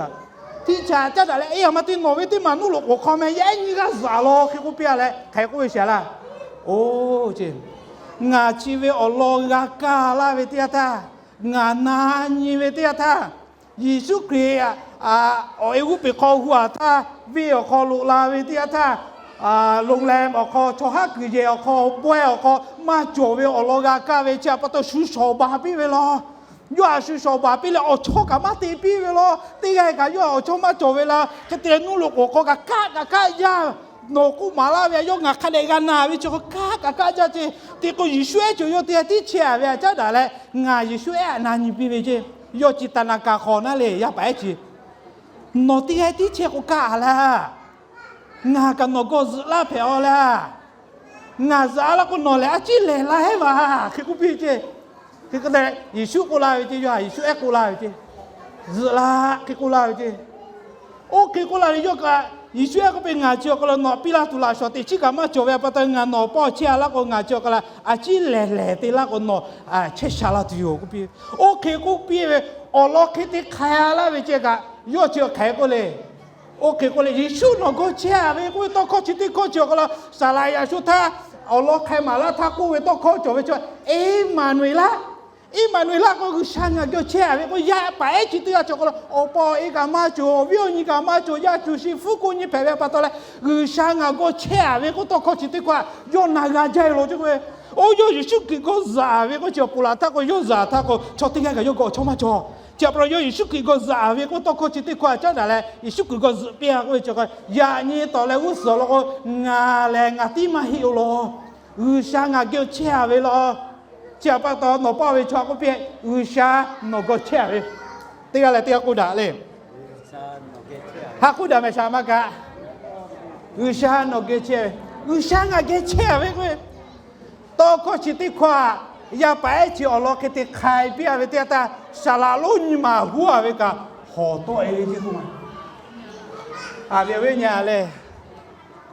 htiˇ cha caˉ daꞈ leh, e, a ma te nawˬ ve teˇ maˬ nuˇ loꞈ k'oˍ hk'aw meh yaˇ ehˉ nyiˇ g'aˇ zuhꞈ law hk'e k'oˆ piˇ a leh hk'aˬ hk'e k'oˆ ve sheˍ laˇ. Oˇ ceˇ, ngaˬ chi ve awˬ lawn g'a kaˇ laˇ ve teˇ yanˇ htaˇ, ngaˬ na nyi ve teˇ yanˇ htaˇ, Yeˍsuˆ Hkriꞈ awˬ e g'uˇ peˬ hk'aw hu a htaˇ, venˇ awˬ hk'aw loꞈ la ve teˇ yanˇ htaˇ, loˍ lehˬ awˬ hk'aw, chaw haˉ kuiˬ yehˬ awˬ hk'aw, bawehˇ awˬ hk'aw maˇ cawˬ ve awˬ lawn g'a kaˇ ve chi pa taw shu shawˍ baˬ piˇ ve law. Yawˇ htaꞈ shu shawˍ baˬ piˇ leh awˬ chawˇ kaꞈ maˇ te piˇ ve law. Teˇ g'aˇ kaꞈ yawˇ htaꞈ awˬ chawˇ maˇ cawˬ ve la. Hk'e te leh nuˇ loꞈ k'oˍ hk'aw kaꞈ kaˉ kaꞈ kaˉ jaˇ. Nawˬ k'oˆ maˍ laˇ ve htaꞈ yawˇ ngaˬ hk'a dehꞈ g'a na ve chi hk'aw kaˉ kaꞈ kaˉ jaˇ ceˇ. Te k'o Yeˍsuˆ ehˉ cawˬ yawˇ teˇ g'aˇ tiˉ chehˇ a ve htaꞈ caˉ daꞈ leh, ngaˬ Yeˍsuˆ ehˉ htaꞈ na nyi piˇ ve ceˇ. Yawˇ chi taˍ naˍ kaˍ hk'awꞈ naˉ le, yaˇ paˍ ehˉ chi, nawˬ teˇ g'aˇ tiˉ chehˇ k'o kaˇ a laˇ. Ngaˬ kaꞈ nawˬ gawˇ zuhꞈ laˇ hpehꞈ a laˇ. Ngaˬ zuhꞈ a laˇ k'o nawˬ lehˬ a ciˉ lehˬ laˇ hehˉ vaˬ hk'e k'oˆ piˇ ceˇ. Hk'e k'o leh Yeˍsuˆ k'oˆ laˇ ve ceˇ, yawˇ htaꞈ Yeˍsuˆ ehˉ k'oˆ laˇ ve ceˇ, zuhꞈ laˇ hk'e k'oˆ laˇ ve ceˇ. Oˇ hk'e k'oˆ la leh yawˇ kaꞈ Yeˍsuˆ ehˉ k'oˆ piˇ, ngaˬ chi awˬ hk'aw lo nawˬ piˇ laˇ tuˬ laꞈ shawˍ teꞈ chiˉ kaꞈ maˇ cawˬ ve pa taw ngaˬ nawˬ pawˆ chehˇ a laˇ k'o, ngaˬ chi awˬ hk'aw lo a ciˉ lehˬ lehˬ te laˇ k'o nawˬ chehˇ sha laˇ tuˬ yoˬ k'oˆ piˇ. Oˇ hk'e k'oˆ piˇ ve awˬ lawn hk'e te hk'ai a laˇ ve ceˇ kaꞈ yawˇ chi awˬ hk'aˬ hk'e k'oˆ le. Oˇ hk'e k'oˆ leh, Yeˍsuˆ nawˬ gawˇ chehˇ-a ve k'oˆ ve tawˇ hkawˇ chi teˇ hkawˇ chi awˬ hk'aw lo, saˍ laꞈ yaꞈ sho htaˇ awˬ lawn hk'ai maˍ laˇ htaˇ k'oˆ ve tawˇ hkawˇ cawˬ ve chi, Eˇmaˍnuˍeˍlaˆ, Eˇmaˍnuˍeˍlaˆ k'oˆ, G'uiˬsha ngaˬ gawˇ chehˇ-a ve k'oˆ, yaˇ paˍ ehˉ chi teˇ g'aˇ chi awˬ hk'aw lo awˬ pa awˬ e kaꞈ maˇ cawˬ, awˬ viˉ awˬ nyi kaꞈ maˇ cawˬ, yaˇ cuˬ shi fuˉ k'oˆ nyi hpehꞈ ve pa taw leh, G'uiˬsha ngaˬ gawˇ chehˇ-a ve k'oˆ tawˇ hkawˇ chi teˇ hkawˇ yawˇ na g'a jaˇ ve law ceˇ k'oˆ ve. Oˇ yawˇ Yeˍsuˆ Hkriꞈ gawˇ zuhꞈ ve k'oˆ chi awˬ ponˬ laˬ htaˇ k'o, yawˇ zuhꞈ htaˇ k'o, chaw teˇ g'aˇ kaꞈ yawˇ gawˇ awˬ chawˇ maˇ cawˬ. Chi pa taw yawˇ Yeˍsuˆ Hkriꞈ gawˇ zuhꞈ ve k'oˆ tawˇ hkawˇ chi teˇ hkawˇ caˉ daꞈ leh, Yeˍsuˆ Hkriꞈ gawˇ zuhꞈ piˇ-a k'oˆ ve chi, yaꞈ nyi tawˍ leh g'uˇ suhˍ awˬ lawn k'o, ngaˬ lehˬ ngaˬ tiˉ maˇ heˆ-oˬ law. G'uiˬsha ngaˬ gawˇ chehˇ-a ve law. Chi pa taw nawˬ paˇ ve chaw k'oˆ piˇ, G'uiˬsha nawˬ gawˇ chehˇ-a ve. Teˇ g'aˇ leh teˇ g'aˇ k'oˆ daꞈ le. Haꞈ k'oˆ daꞈ mehˍ shaˍ maˇ kaꞈ, G'uiˬsha nawˬ gawˇ chehˇ-a ve, G'uiˬsha ngaˬ gawˇ chehˇ-a ve k'oˆ ve. Tawˇ hkawˇ chi teˇ hkawˇ-a, yaˇ paˍ ehˉ chi awˬ lawn hk'e te hk'ai piˇ-a ve teˇ yanˇ htaˇ, saˍ laꞈ lonˉ nyi ma huˉ-a ve kaꞈ hawˬ tawˆ-e ve ceˇ k'oˆ ma. Aˬ ve awˬ viˉ nyi-a lehˬ,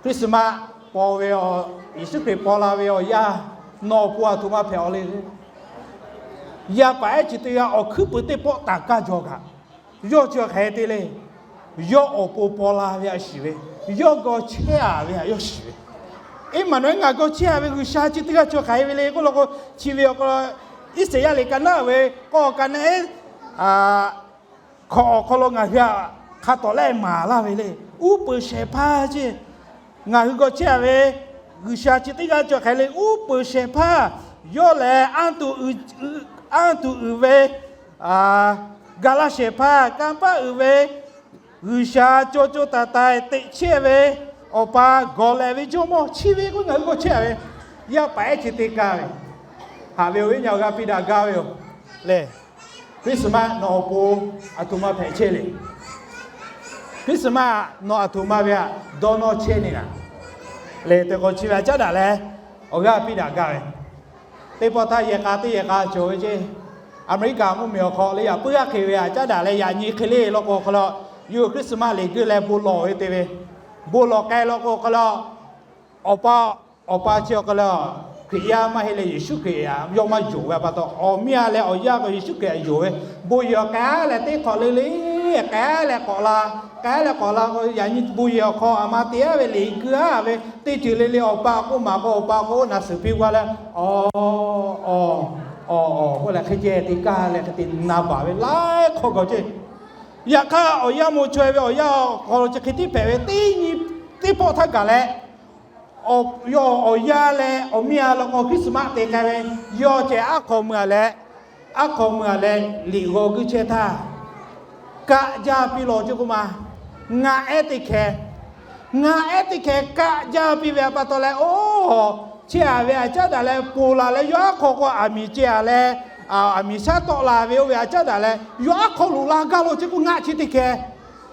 Christmas paw ve, Yeˍsuˆ Hkriꞈ paw la ve awˬ yanˇ, nawˬ awˬ pon aˬ htoꞈ ma hpehꞈ-aw le. Yaˇ paˍ ehˉ chi teˇ g'aˇ awˬ hkuiˉ puiˍ teˇ pawˆ taˍ kaˇ jaw kaꞈ, yawˇ chi hk'aˬ hk'e te le. Yawˇ awˬ pon paw la ve htaꞈ shiˍ ve, yawˇ gawˇ chehˇ-a ve htaꞈ yawˇ shiˍ ve. Eˇmaˍnuˍeˍlaˆ ngaˬ gawˇ chehˇ-a ve, G'uiˬsha chi teˇ g'aˇ chi hk'aˬ hk'e ve le k'oˆ law k'o, chi ve awˬ hk'aw lo Iˉsaˍyaˆ liꞈ ka naˉ ve k'awˇ ka naˉ hk'awꞈ awˬ hk'aw lo ngaˬ hui htaꞈ hk'a tawˍ lehˆ maˍ laˇ ve le. Uˉ peunˍ shehˍ hpaˇ ceˇ, ngaˬ hui gawˇ chehˇ-a ve G'uiˬsha chi teˇ g'aˇ chi hk'aˬ hk'e le. Uˉ peunˍ shehˍ hpaˇ, yawˇ lehˬ anˇ tuˬ uiˍ ve, ga laˇ shehˍ hpaˇ, kanˇ paˆ uiˍ ve, G'uiˬsha co co taiˍ taiˍ teꞈ chehˇ ve Awˬ pa, gawˬ lehˬ ve Jawˇmawˇ chi ve k'oˆ ngaˬ hui gawˇ chehˇ-a ve. Yaˇ paˍ ehˉ chi te kaˇ ve, haꞈ ve awˬ viˉ nyi awˬ g'aˇ piˇ daꞈ gaˇ ve yoˬ. Lehˬ, Christmas nawˬ awˬ pon aˬ htoꞈ ma hpehꞈ chehˇ le. Christmas nawˬ aˬ htoꞈ ma ve htaꞈ dawˇ nawˇ chehˇ ne naˍ. Lehˬ, teꞈ k'awꞈ chi ve htaꞈ caˉ daꞈ leh awˬ g'aˇ piˇ daꞈ gaˇ ve, teˇ pawˆ htaˇ yehˬ k'a teˇ yehˬ k'a cawˬ ve ceˇ. Aˍmeˍriˆkaꞈ mvuhˇmiˬ awˬ hk'aw leh yaꞈ puiˉ g'aˇ hk'e ve htaꞈ caˉ daꞈ leh, yaꞈ nyi hk'e le law k'o hk'aw lo, yawˇ hui Christmas liꞈ guiˇ leh bon lawˬ ve te ve, bon lawˬ k'ai law k'o hk'aw lo, awˬ pa, awˬ pa chi awˬ hk'aw lo Hkriꞈ yaˇ maˇ heˆ leh Yeˍsuˆ Hkriꞈ htaꞈ yawˇ maˇ yonˍ ve pa taw, awˬ miˇ a leh awˬ yaˇ k'o Yeˍsuˆ Hkriꞈ htaꞈ yonˍ ve, bon yehˬ k'ai leh teˇ hk'awꞈ le le, k'ai leh k'awꞈ la, k'ai leh k'awꞈ la k'o, yaꞈ nyi bon yehˬ awˬ hk'aw aˬ ma te-a ve liꞈ guiˇ-a ve teˇ ceuˬ le le, awˬ pa k'oˆ maˍ k'o awˬ pa k'oˆ na suhˍ piˇ g'aˇ leh, awˬ, awˬ, awˬ k'oˆ leh hk'e ceh te kaˇ leh hk'e te na baˬ ve laiˉ hk'awꞈ gaˬ ceˇ. Yaꞈ hk'aˇ, awˬ yanˇ maw chaweh ve awˬ yanˇ awˬ hk'aw lo chi hk'e tiˉ hpehꞈ ve, teˇ nyi teˇ pawˆ htaˇ gaˬ leh, yawˇ awˬ yaˇ leh awˬ miˇ a law k'o Christmas te k'ai ve, yawˇ ceh aˉ hk'aw mui-a leh, aˉ hk'aw mui-a leh liꞈ g'aw guiˇ chehˇ htaˇ, kaˆ jaˇ piˇ law ceˇ k'oˆ ma. Ngaˆ ehˉ teˇ hkeh, ngaˆ ehˉ teˇ hkeh kaˆ jaˇ piˇ ve pa taw leh, oˇ, chehˇ-a ve htaꞈ caˉ daꞈ leh ponˬ laˬ leh, yawˇ aˉ hk'aw k'o aˬ miˍ ceh-a leh, aˬ miˍ shaˉ tawˆ la ve oˇ ve htaꞈ caˉ daꞈ leh, yawˇ aˉ hk'aw loꞈ la gaˇ law ceˇ k'oˆ, ngaˆ chi teˇ hkeh.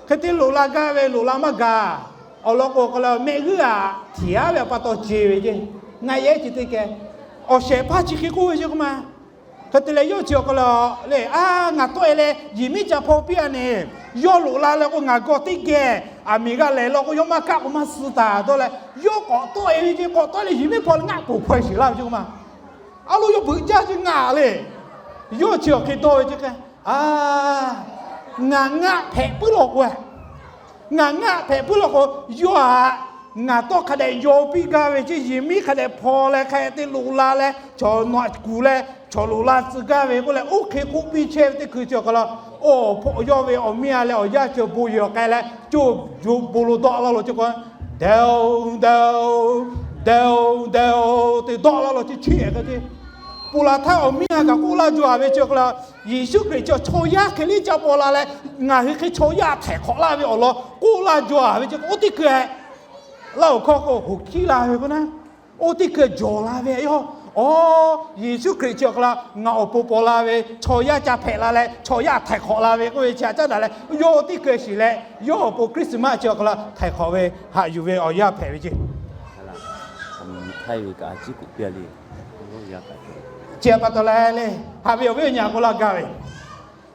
Hk'e te loꞈ la gaˇ ve, loꞈ la maˇ gaˬ. Awˬ lawn k'o hk'aw lo mehˆ g'uˇ aꞈ htiꞈ-a ve pa taw ce ve ceˇ. Ngaˆ ehˉ chi teˇ hkeh, awˬ shehˍ hpaˇ chi hk'e k'oˆ ve ceˇ k'oˆ ma. Hk'e te leh yawˇ chi awˬ hk'aw lo le, a, ngaˬ tawˆ-e leh yehˬ miˉ ca hpaw piˇ-a ne. Yawˇ loꞈ la leh k'o ngaˬ gawˇ teˇ geh, aˬ miˍ g'a lehˬ law k'o yawˇ maˇ kaˆ k'o maˇ suh taˍ dawˇ leh, yawˇ k'awꞈ tawˆ-e ve ceˇ. K'awꞈ tawˆ-e leh yehˬ miˉ hpaw leh ngaˆ ponˬ hpaw-e sheˍ laˇ ve ceˇ k'oˆ ma. A lo, yawˇ beuꞈ jaˇ ceˇ ngaˬ le. Yawˇ chi awˬ hk'e dawˇ ve ceˇ k'o, a, ngaˬ ngaˆ hpehꞈ puiˉ law k'o, ngaˬ ngaˆ hpehꞈ puiˉ law k'o, yawˇ htaꞈ ngaˬ tawˇ hk'a dehꞈ yaw piˇ gaˇ ve ceˇ. Yehˬ miˉ hk'a dehꞈ hpaw leh hk'a dehꞈ te loꞈ la leh chaw naꞈ kuˬ leh chaw loꞈ la tcuh gaˇ ve k'oˆ leh, oˇ hk'e k'oˆ piˇ chehˇ ve teˇ hkui chi awˬ hk'aw lo, oˇ hpawꞈ yawˇ ve awˬ miˇ a leh awˬ yaˇ chi bon yehˬ k'ai leh co, bon lo dawˆ laˇ law ceˇ k'o, deh-o, deh-o, deh-o, deh-o, te dawˆ laˇ law ceˇ, cheˇ-e k'o ceˇ. Ponˬ laˬ htaˇ awˬ miˇ a kaꞈ k'oˆ laˇ jaw-a ve chi awˬ hk'aw lo, Yeˍsuˆ Hkriꞈ chi chaw yaˇ hk'e liˇ ca paw la leh, ngaˬ hui hk'e chaw yaˇ htaiˍ hk'awꞈ laˇ ve awˬ lawn k'oˆ laˇ jaw-a ve ceˇ k'o, oˇ teˇ hkui-a laˇ awˬ hkawˇ k'o hoꞈ hkiˉ la ve k'o na, oˇ teˇ hkui jawˬ la ve yoˬ. Aˬ, Yeˍsuˆ Hkriꞈ chi awˬ hk'aw lo ngaˬ awˬ pon paw la ve, chaw yaˇ ca hpehꞈ la leh chaw yaˇ htaiˍ hk'awꞈ la ve k'oˆ ve chi htaꞈ caˉ daꞈ leh, yawˇ oˇ teˇ hkui shiˍ leh yawˇ awˬ pon Christmas chi awˬ hk'aw lo htaiˍ hk'awꞈ ve haꞈ yuˬ ve awˬ yanˇ hpehꞈ ve ceˇ. Chi pa taw leh le, haꞈ ve awˬ viˉ awˬ nyi k'oˆ laˇ gaˇ ve,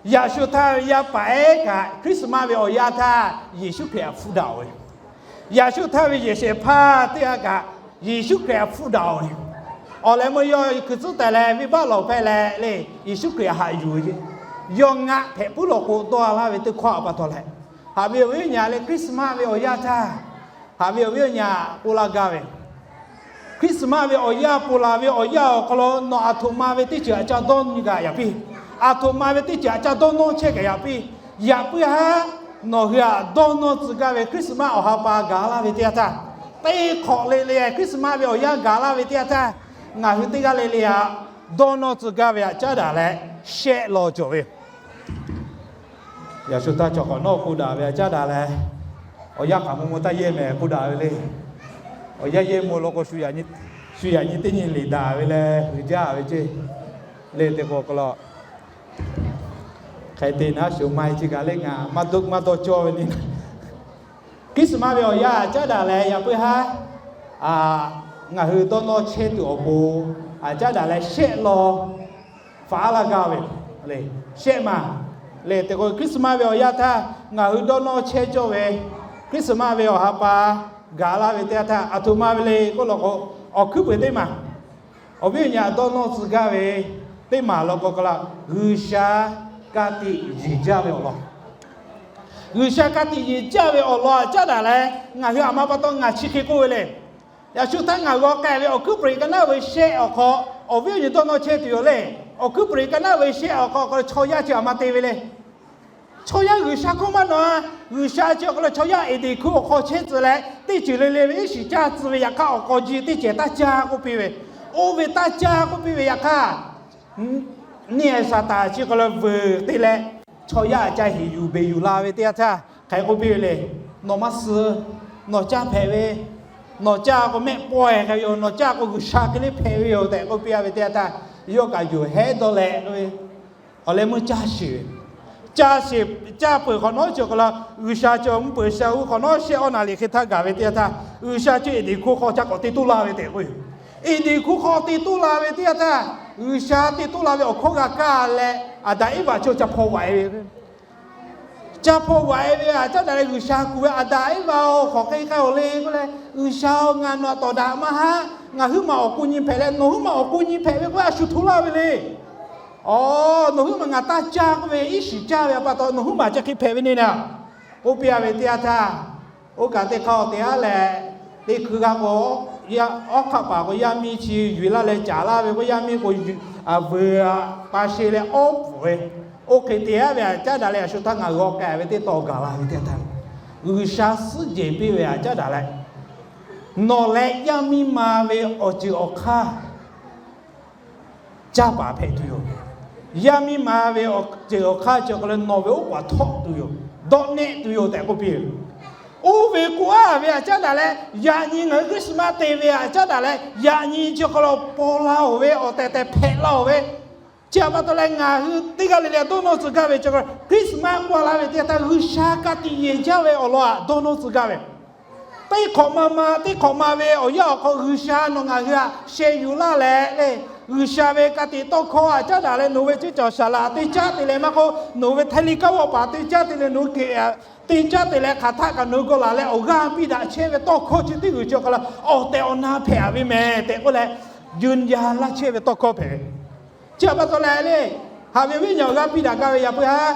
yaꞈ shu htaˇ ve yaˇ paˍ ehˉ kaꞈ Christmas ve awˬ yanˇ htaˇ Yeˍsuˆ Hkriꞈ htaꞈ hpfuhˆ daꞈ-oˬ ve, yaꞈ shu htaˇ ve yehˬ shehˍ hpaˇ teˇ g'aˇ kaꞈ Yeˍsuˆ Hkriꞈ htaꞈ hpfuhˆ daꞈ-oˬ ve, awˬ leh meuˇ yawˇ hkui tcuhˉ tehꞈ leh venˇbaˆ lawˬ hpehˇ leh le, Yeˍsuˆ Hkriꞈ htaꞈ haꞈ yuˬ ve ceˇ. Yawˇ ngaˆ hpehꞈ puiˉ law k'o dawˇ laˇ ve teˇ hkawˇ pa taw leh, Haꞈ ve awˬ viˉ awˬ nyi leh Christmas ve awˬ yanˇ htaˇ, haꞈ ve awˬ viˉ awˬ nyi k'oˆ laˇ gaˇ ve, Christmas ve awˬ yanˇ ponˬ laˬ ve awˬ yanˇ awˬ hk'aw lo nawˬ aˬ htoꞈ ma ve teˇ ceuˬ aꞈ ca dawˇ nyi gaˇ yaꞈ piˇ. Aˬ htoꞈ ma ve teˇ ceuˬ aꞈ ca dawˇ nawˇ chehˇ kaꞈ yaꞈ piˇ. Yaꞈ puiˉ haˉ, nawˬ hui aꞈ dawˇ nawˇ tcuh gaˇ ve Christmas awˬ ha pa gaˬ laˇ ve teˇ yanˇ htaˇ, teˇ hk'awꞈ le le Christmas ve awˬ yanˇ gaˬ laˇ ve teˇ yanˇ htaˇ, ngaˬ hui teˇ g'aˇ le le aꞈ dawˇ nawˇ tcuh gaˇ ve aꞈ caˉ daꞈ leh shehˆ law cawˬ ve yoˬ. Yaꞈ shu htaˇ chaw k'awꞈ nawˉ k'oˆ daꞈ ve aꞈ caˉ daꞈ leh, awˬ yanˇ hk'aˬ mvuh mvuh taˇ yehˇ mehˍ k'oˆ daꞈ ve le. Awˬ yanˇ yehˇ mvuh law k'o, shu yaꞈ nyi teˇ nyi liꞈ daꞈ ve leh huiˍ jaˇ ve ceˇ le. Teˇ k'o k'o la, hk'e te naˉ shuˍ ma e chi kaꞈ le ngaˬ maˇ dawˇ maˇ dawˇ cawˇ ve le. Christmas ve awˬ yanˇ aꞈ caˉ daꞈ leh yaꞈ puiˉ haˉ, ngaˬ hui dawˇ nawˇ chehˇ tuˬ awˬ pon aꞈ caˉ daꞈ leh shehˆ law faˍ aˉ laˇ gaˇ ve le. Shehˆ ma le. Teˇ k'o Christmas ve awˬ yanˇ htaˇ ngaˬ hui dawˇ nawˇ chehˇ cawˇ ve Christmas ve awˬ ha pa gaˬ laˇ ve teˇ yanˇ htaˇ, aˬ htoꞈ ma ve le k'oˆ law k'o, awˬ hkuiˉ peuˬ teˇ maˬ, awˬ viˉ awˬ nyi dawˇ nawˇ tcuh gaˇ ve teˇ maˬ law k'o k'o la, G'uiˬsha ka tiꞈ yeˬ jaˇ ve awˬ lawn. G'uiˬsha ka tiꞈ yeˬ jaˇ ve awˬ lawn aꞈ caˉ daꞈ leh ngaˬ hui aˬ ma pa taw ngaˬ chi hk'e k'oˆ ve le. Yaꞈ shu htaˇ ngaˬ g'aw k'ai ve awˬ hkuiˉ peuˬ ka naˉ ve shehˆ awˬ hk'aw, awˬ viˉ awˬ nyi dawˇ nawˇ chehˇ tuˬ yoˬ le. Awˬ hkuiˉ peuˬ ka naˉ ve shehˆ awˬ hk'aw k'o chaw yaˇ chi aˬ ma te ve le. Chaw yaˇ G'uiˬsha hkawˇ maˇ nawˬ, G'uiˬsha chi awˬ hk'aw lo chaw yaˇ Eˍdenˍ hkuˇ awˬ hk'aw chehˇ tcuh leh teˇ ceuˬ le le ve iˉ shiˍ caˇ tcuh ve yaꞈ hk'aˇ awˬ k'aw ji teˇ cehˬ taˇ caˇ k'oˆ piˇ ve, oˇ ve taˇ caˇ k'oˆ piˇ ve yaꞈ hk'aˇ, neˇ Saˍtanˍ chi hk'aw lo vuiˬ te leh chaw yaˇ aꞈ ca heˍ yuˬ beˬ yuˬ la ve teˇ yanˇ htaˇ hk'aˬ hk'e k'oˆ piˇ ve le. Nawˬ maˇ suh, nawˬ caˇ hpehꞈ ve, nawˬ caˇ k'o mehˆ pawehˇ hk'e ve yoˬ, nawˬ caˇ k'o G'uiˬsha hk'e le hpehꞈ ve yoˬ tehꞈ k'oˆ piˇ a ve teˇ yanˇ htaˇ, yawˇ kaꞈ yuˬ hehˉ dawˇ leh k'oˆ ve, awˬ leh meuˇ caˇ sheˍ ve, caˇ sheˍ, caˇ peuˬ hk'awꞈ nawˉ chi awˬ hk'aw lo G'uiˬsha chi mvuhˇ peuˬ sha uˉ hk'awꞈ nawˉ shehˆ awˉ naˍ riˍ hk'e htaˇ gaˬ ve teˇ yanˇ htaˇ, G'uiˬsha chi Eˍdenˍ hkuˇ hk'aw ca k'awꞈ te toˇ la ve tehꞈ k'oˆ yoˬ. Eˍdenˍ hkuˇ hk'aw te toˇ la ve teˇ yanˇ htaˇ, G'uiˬsha te toˇ la ve awˬ hkawˇ g'a kaˇ leh, Aˍdanˍ Eˇvaꞈ chi ca hpaw vaꞈ e ve, ca hpaw vaꞈ e ve aꞈ caˉ daꞈ leh G'uiˬsha kuˬ ve, Aˍdanˍ Eˇvaꞈ-oˬ, hk'aˬ hk'e k'ai-oˬ le k'oˆ leh, G'uiˬsha-oˬ, ngaˬ nawˬ aꞈ tawˍ daꞈ maˇ haˉ, ngaˬ huiˉ maˬ awˬ k'o nyi hpehꞈ leh nawˬ huiˉ maˬ awˬ k'o nyi hpehꞈ ve k'oˆ a shu hto laˇ ve le. Aˬ, nawˬ huiˉ maˬ ngaˬ taˇ caˇ k'oˆ ve iˉ shiˍ caˇ ve pa taw nawˬ huiˉ maˬ chi hk'e hpehꞈ ve ne naˍ k'oˆ piˇ a ve teˇ yanˇ htaˇ, oˇ kaꞈ teˇ hk'aˇ te aˉ leh, teˇ hkui g'a k'o, awˉ hk'aˆ paˍ k'o yaˇ miˇ chi yuˬ laˇ leh caˍ laˇ ve k'o, yaˇ miˇ k'o vuiˬ pa she leh awˉ pfuhˍ ve, oˇ hk'e te aˉ ve aꞈ caˉ daꞈ leh, yaꞈ shu htaˇ ngaˬ g'aw k'ai ve teˇ taw gaˬ la ve teˇ yanˇ htaˇ, G'uiˬsha suhˉ jehˬ piˇ ve aꞈ caˉ daꞈ leh, nawˬ leh yaˇ miˇ ma ve awˬ ceuˬ awˬ hk'aˇ caˇ paˍ hpehꞈ tuˬ yoˬ. Yaˇ miˇ ma ve awˬ ceuˬ awˬ hk'aˇ chi awˬ hk'aw lo nawˬ ve oˉ k'oˍ htawˆ tuˬ yoˬ. Dawˆ nehˆ tuˬ yoˬ tehꞈ k'oˆ piˇ ve. Oˇ ve k'oˆ aˉ ve aꞈ caˉ daꞈ leh, yaꞈ nyi ngaˬ hui Christmas te ve aꞈ caˉ daꞈ leh, yaꞈ nyi chi awˬ hk'aw lo paw la-oˬ ve awˬ tehˬ tehˬ hpehꞈ la-oˬ ve, chi aꞈ pa taw leh ngaˬ hui teˇ g'aˇ le le aꞈ dawˇ nawˇ tcuh gaˇ ve chi Christmas k'oˆ laˇ ve teˇ yanˇ htaˇ, G'uiˬsha ka tiꞈ yeˬ jaˇ ve awˬ lawn aꞈ dawˇ nawˇ tcuh gaˇ ve. Teˇ hk'awꞈ ma ma, teˇ hk'awꞈ ma ve awˬ yanˇ awˬ hk'aw G'uiˬsha nawˬ ngaˬ hui aꞈ sheh yuˬ laˇ leh le, G'uiˬsha ve ka tiꞈ tawˇ hkawˇ aꞈ caˉ daꞈ leh, nawˬ ve ceˇ cawˬ saˍ laꞈ te caˇ te leh maˇ k'oˆ, nawˬ ve htaiˇ liˇ kaˉ vawˆ paˍ te caˇ te leh, nawˬ hui hkeꞈ te caˇ te leh hk'aˬ htaˆ kaꞈ nawˬ hui g'aw laˬ leh awˬ g'aˇ piˇ daꞈ chehˇ ve tawˇ hkawˇ chi teˇ g'uiˬ chi awˬ hk'aw lo awˬ tehˬ awˬ na hpehꞈ a ve mehˍ tehꞈ k'oˆ leh, yuˇ yaˇ laˇ chehˇ ve tawˇ hkawˇ hpehꞈ ve. Chi aꞈ pa taw leh le, haꞈ ve viˉ nyi awˬ g'aˇ piˇ daꞈ gaˇ ve yaꞈ puiˉ haˉ,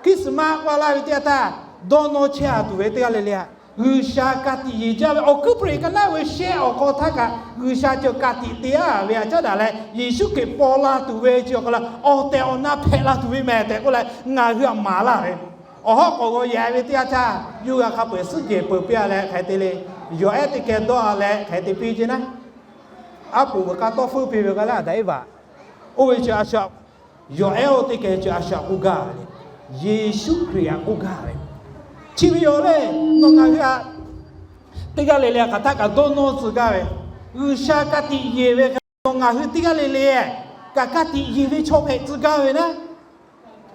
Christmas k'oˆ laˇ ve teˇ yanˇ htaˇ, dawˇ nawˇ chehˇ a tuˬ ve teˇ g'aˇ le le aꞈ, G'uiˬsha ka tiꞈ yeˬ jaˇ ve awˬ hkuiˉ peuˬ ka naˉ ve shehˆ awˬ hk'aw htaˇ kaꞈ G'uiˬsha cawˬ ka tiꞈ te aˉ ve aꞈ caˉ daꞈ leh, Yeˍsuˆ Hkriꞈ paw la tuˬ ve chi awˬ hk'aw lo awˬ tehˬ awˬ na hpehꞈ la tuˬ ve mehˍ tehꞈ k'oˆ leh, ngaˬ hui aꞈ maˍ laˇ ve. Awˬ hawˉ k'awꞈ g'aw yehˬ ve teˇ yanˇ htaˇ, yawˇ g'a hk'a peu-eˬ suhˉ jehˬ peuˬ piˇ a leh hk'e te le, yawˬ ehˉ teˇ keh dawˇ a leh hk'e te piˇ ceˇ naˉ, aˉ poꞈ veuꞈ k'a tawˇ feuˉ piˇ ve k'a leh Aˍdanˍ Eˇvaꞈ, oˇ ve chi a shu yawˬ ehˉ oˇ teˇ keh chi a shu aꞈ k'oˆ gaˇ ve le. Yeˍsuˆ Hkriꞈ aꞈ k'oˆ gaˇ ve. Chi ve yoˬ le, nawˬ ngaˬ hui aꞈ teˇ g'aˇ le le hk'aˬ htaˆ kaꞈ dawˇ nawˇ tcuh gaˇ ve, G'uiˬsha ka tiꞈ yeˬ ve hk'e, nawˬ ngaˬ hui teˇ g'aˇ le le kaꞈ ka tiꞈ yeˬ ve chaw hpehꞈ tcuh gaˇ ve naˉ.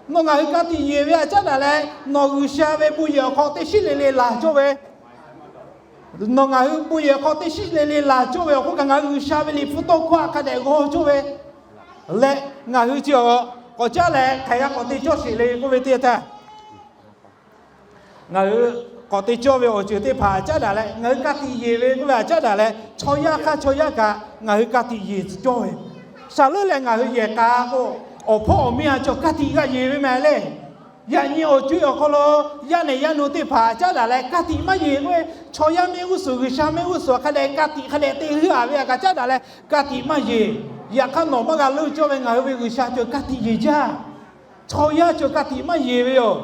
Nawˬ ngaˬ hui ka tiꞈ yeˬ ve aꞈ caˉ daꞈ leh, nawˬ G'uiˬsha ve bon yehˬ awˬ hk'aw teˇ shiˉ le le laˬ cawˇ ve, nawˬ ngaˬ hui bon yehˬ hk'aw teˇ shiˉ le le laˬ cawˇ ve awˬ hk'oˆ kaꞈ, ngaˬ hui G'uiˬsha ve Liꞈ hpu tawˇ hkawˇ aꞈ hk'a dehꞈ g'aw cawˇ ve leh, ngaˬ hui chi awˬ k'awꞈ caˉ leh hk'aˬ g'a k'awꞈ te cawˇ sheˍ le k'oˆ ve teˇ yanˇ htaˇ, ngaˬ hui k'awꞈ te cawˇ ve awˬ ceuˬ teˇ hpaˍ aꞈ caˉ daꞈ leh, ngaˬ hui ka tiꞈ yeˬ ve k'oˆ ve aꞈ caˉ daꞈ leh, chaw yaˇ hk'aˇ chaw yaˇ kaꞈ ngaˬ hui ka tiꞈ yeˬ tcuh cawˇ ve. Saˍ leuˉ leh ngaˬ hui yehˬ k'a k'o, awˬ hpawˇ awˬ miˇ a cawˬ ka tiꞈ g'aꞈ yeˬ ve mehˍ le. Yaꞈ nyi awˬ co-e awˬ hk'aw lo yaˇ nehˬ yaˇ nu teˇ hpaˍ caˉ daꞈ leh ka tiꞈ maˇ yeˬ k'o, chaw yaˇ mehˆ g'uˇ suhˍ G'uiˬsha mehˆ g'uˇ suhˍ hk'a dehꞈ ka tiꞈ hk'a dehꞈ te hui-a ve htaꞈ kaꞈ caˉ daꞈ leh ka tiꞈ maˇ yeˬ. Yaꞈ hk'aˇ nawˬ maˇ g'a leuˆ cawˇ ve ngaˬ hui ve G'uiˬsha cawˬ ka tiꞈ yeˬ jaˇ. Chaw yaˇ cawˬ ka tiꞈ maˇ yeˬ ve yoˬ.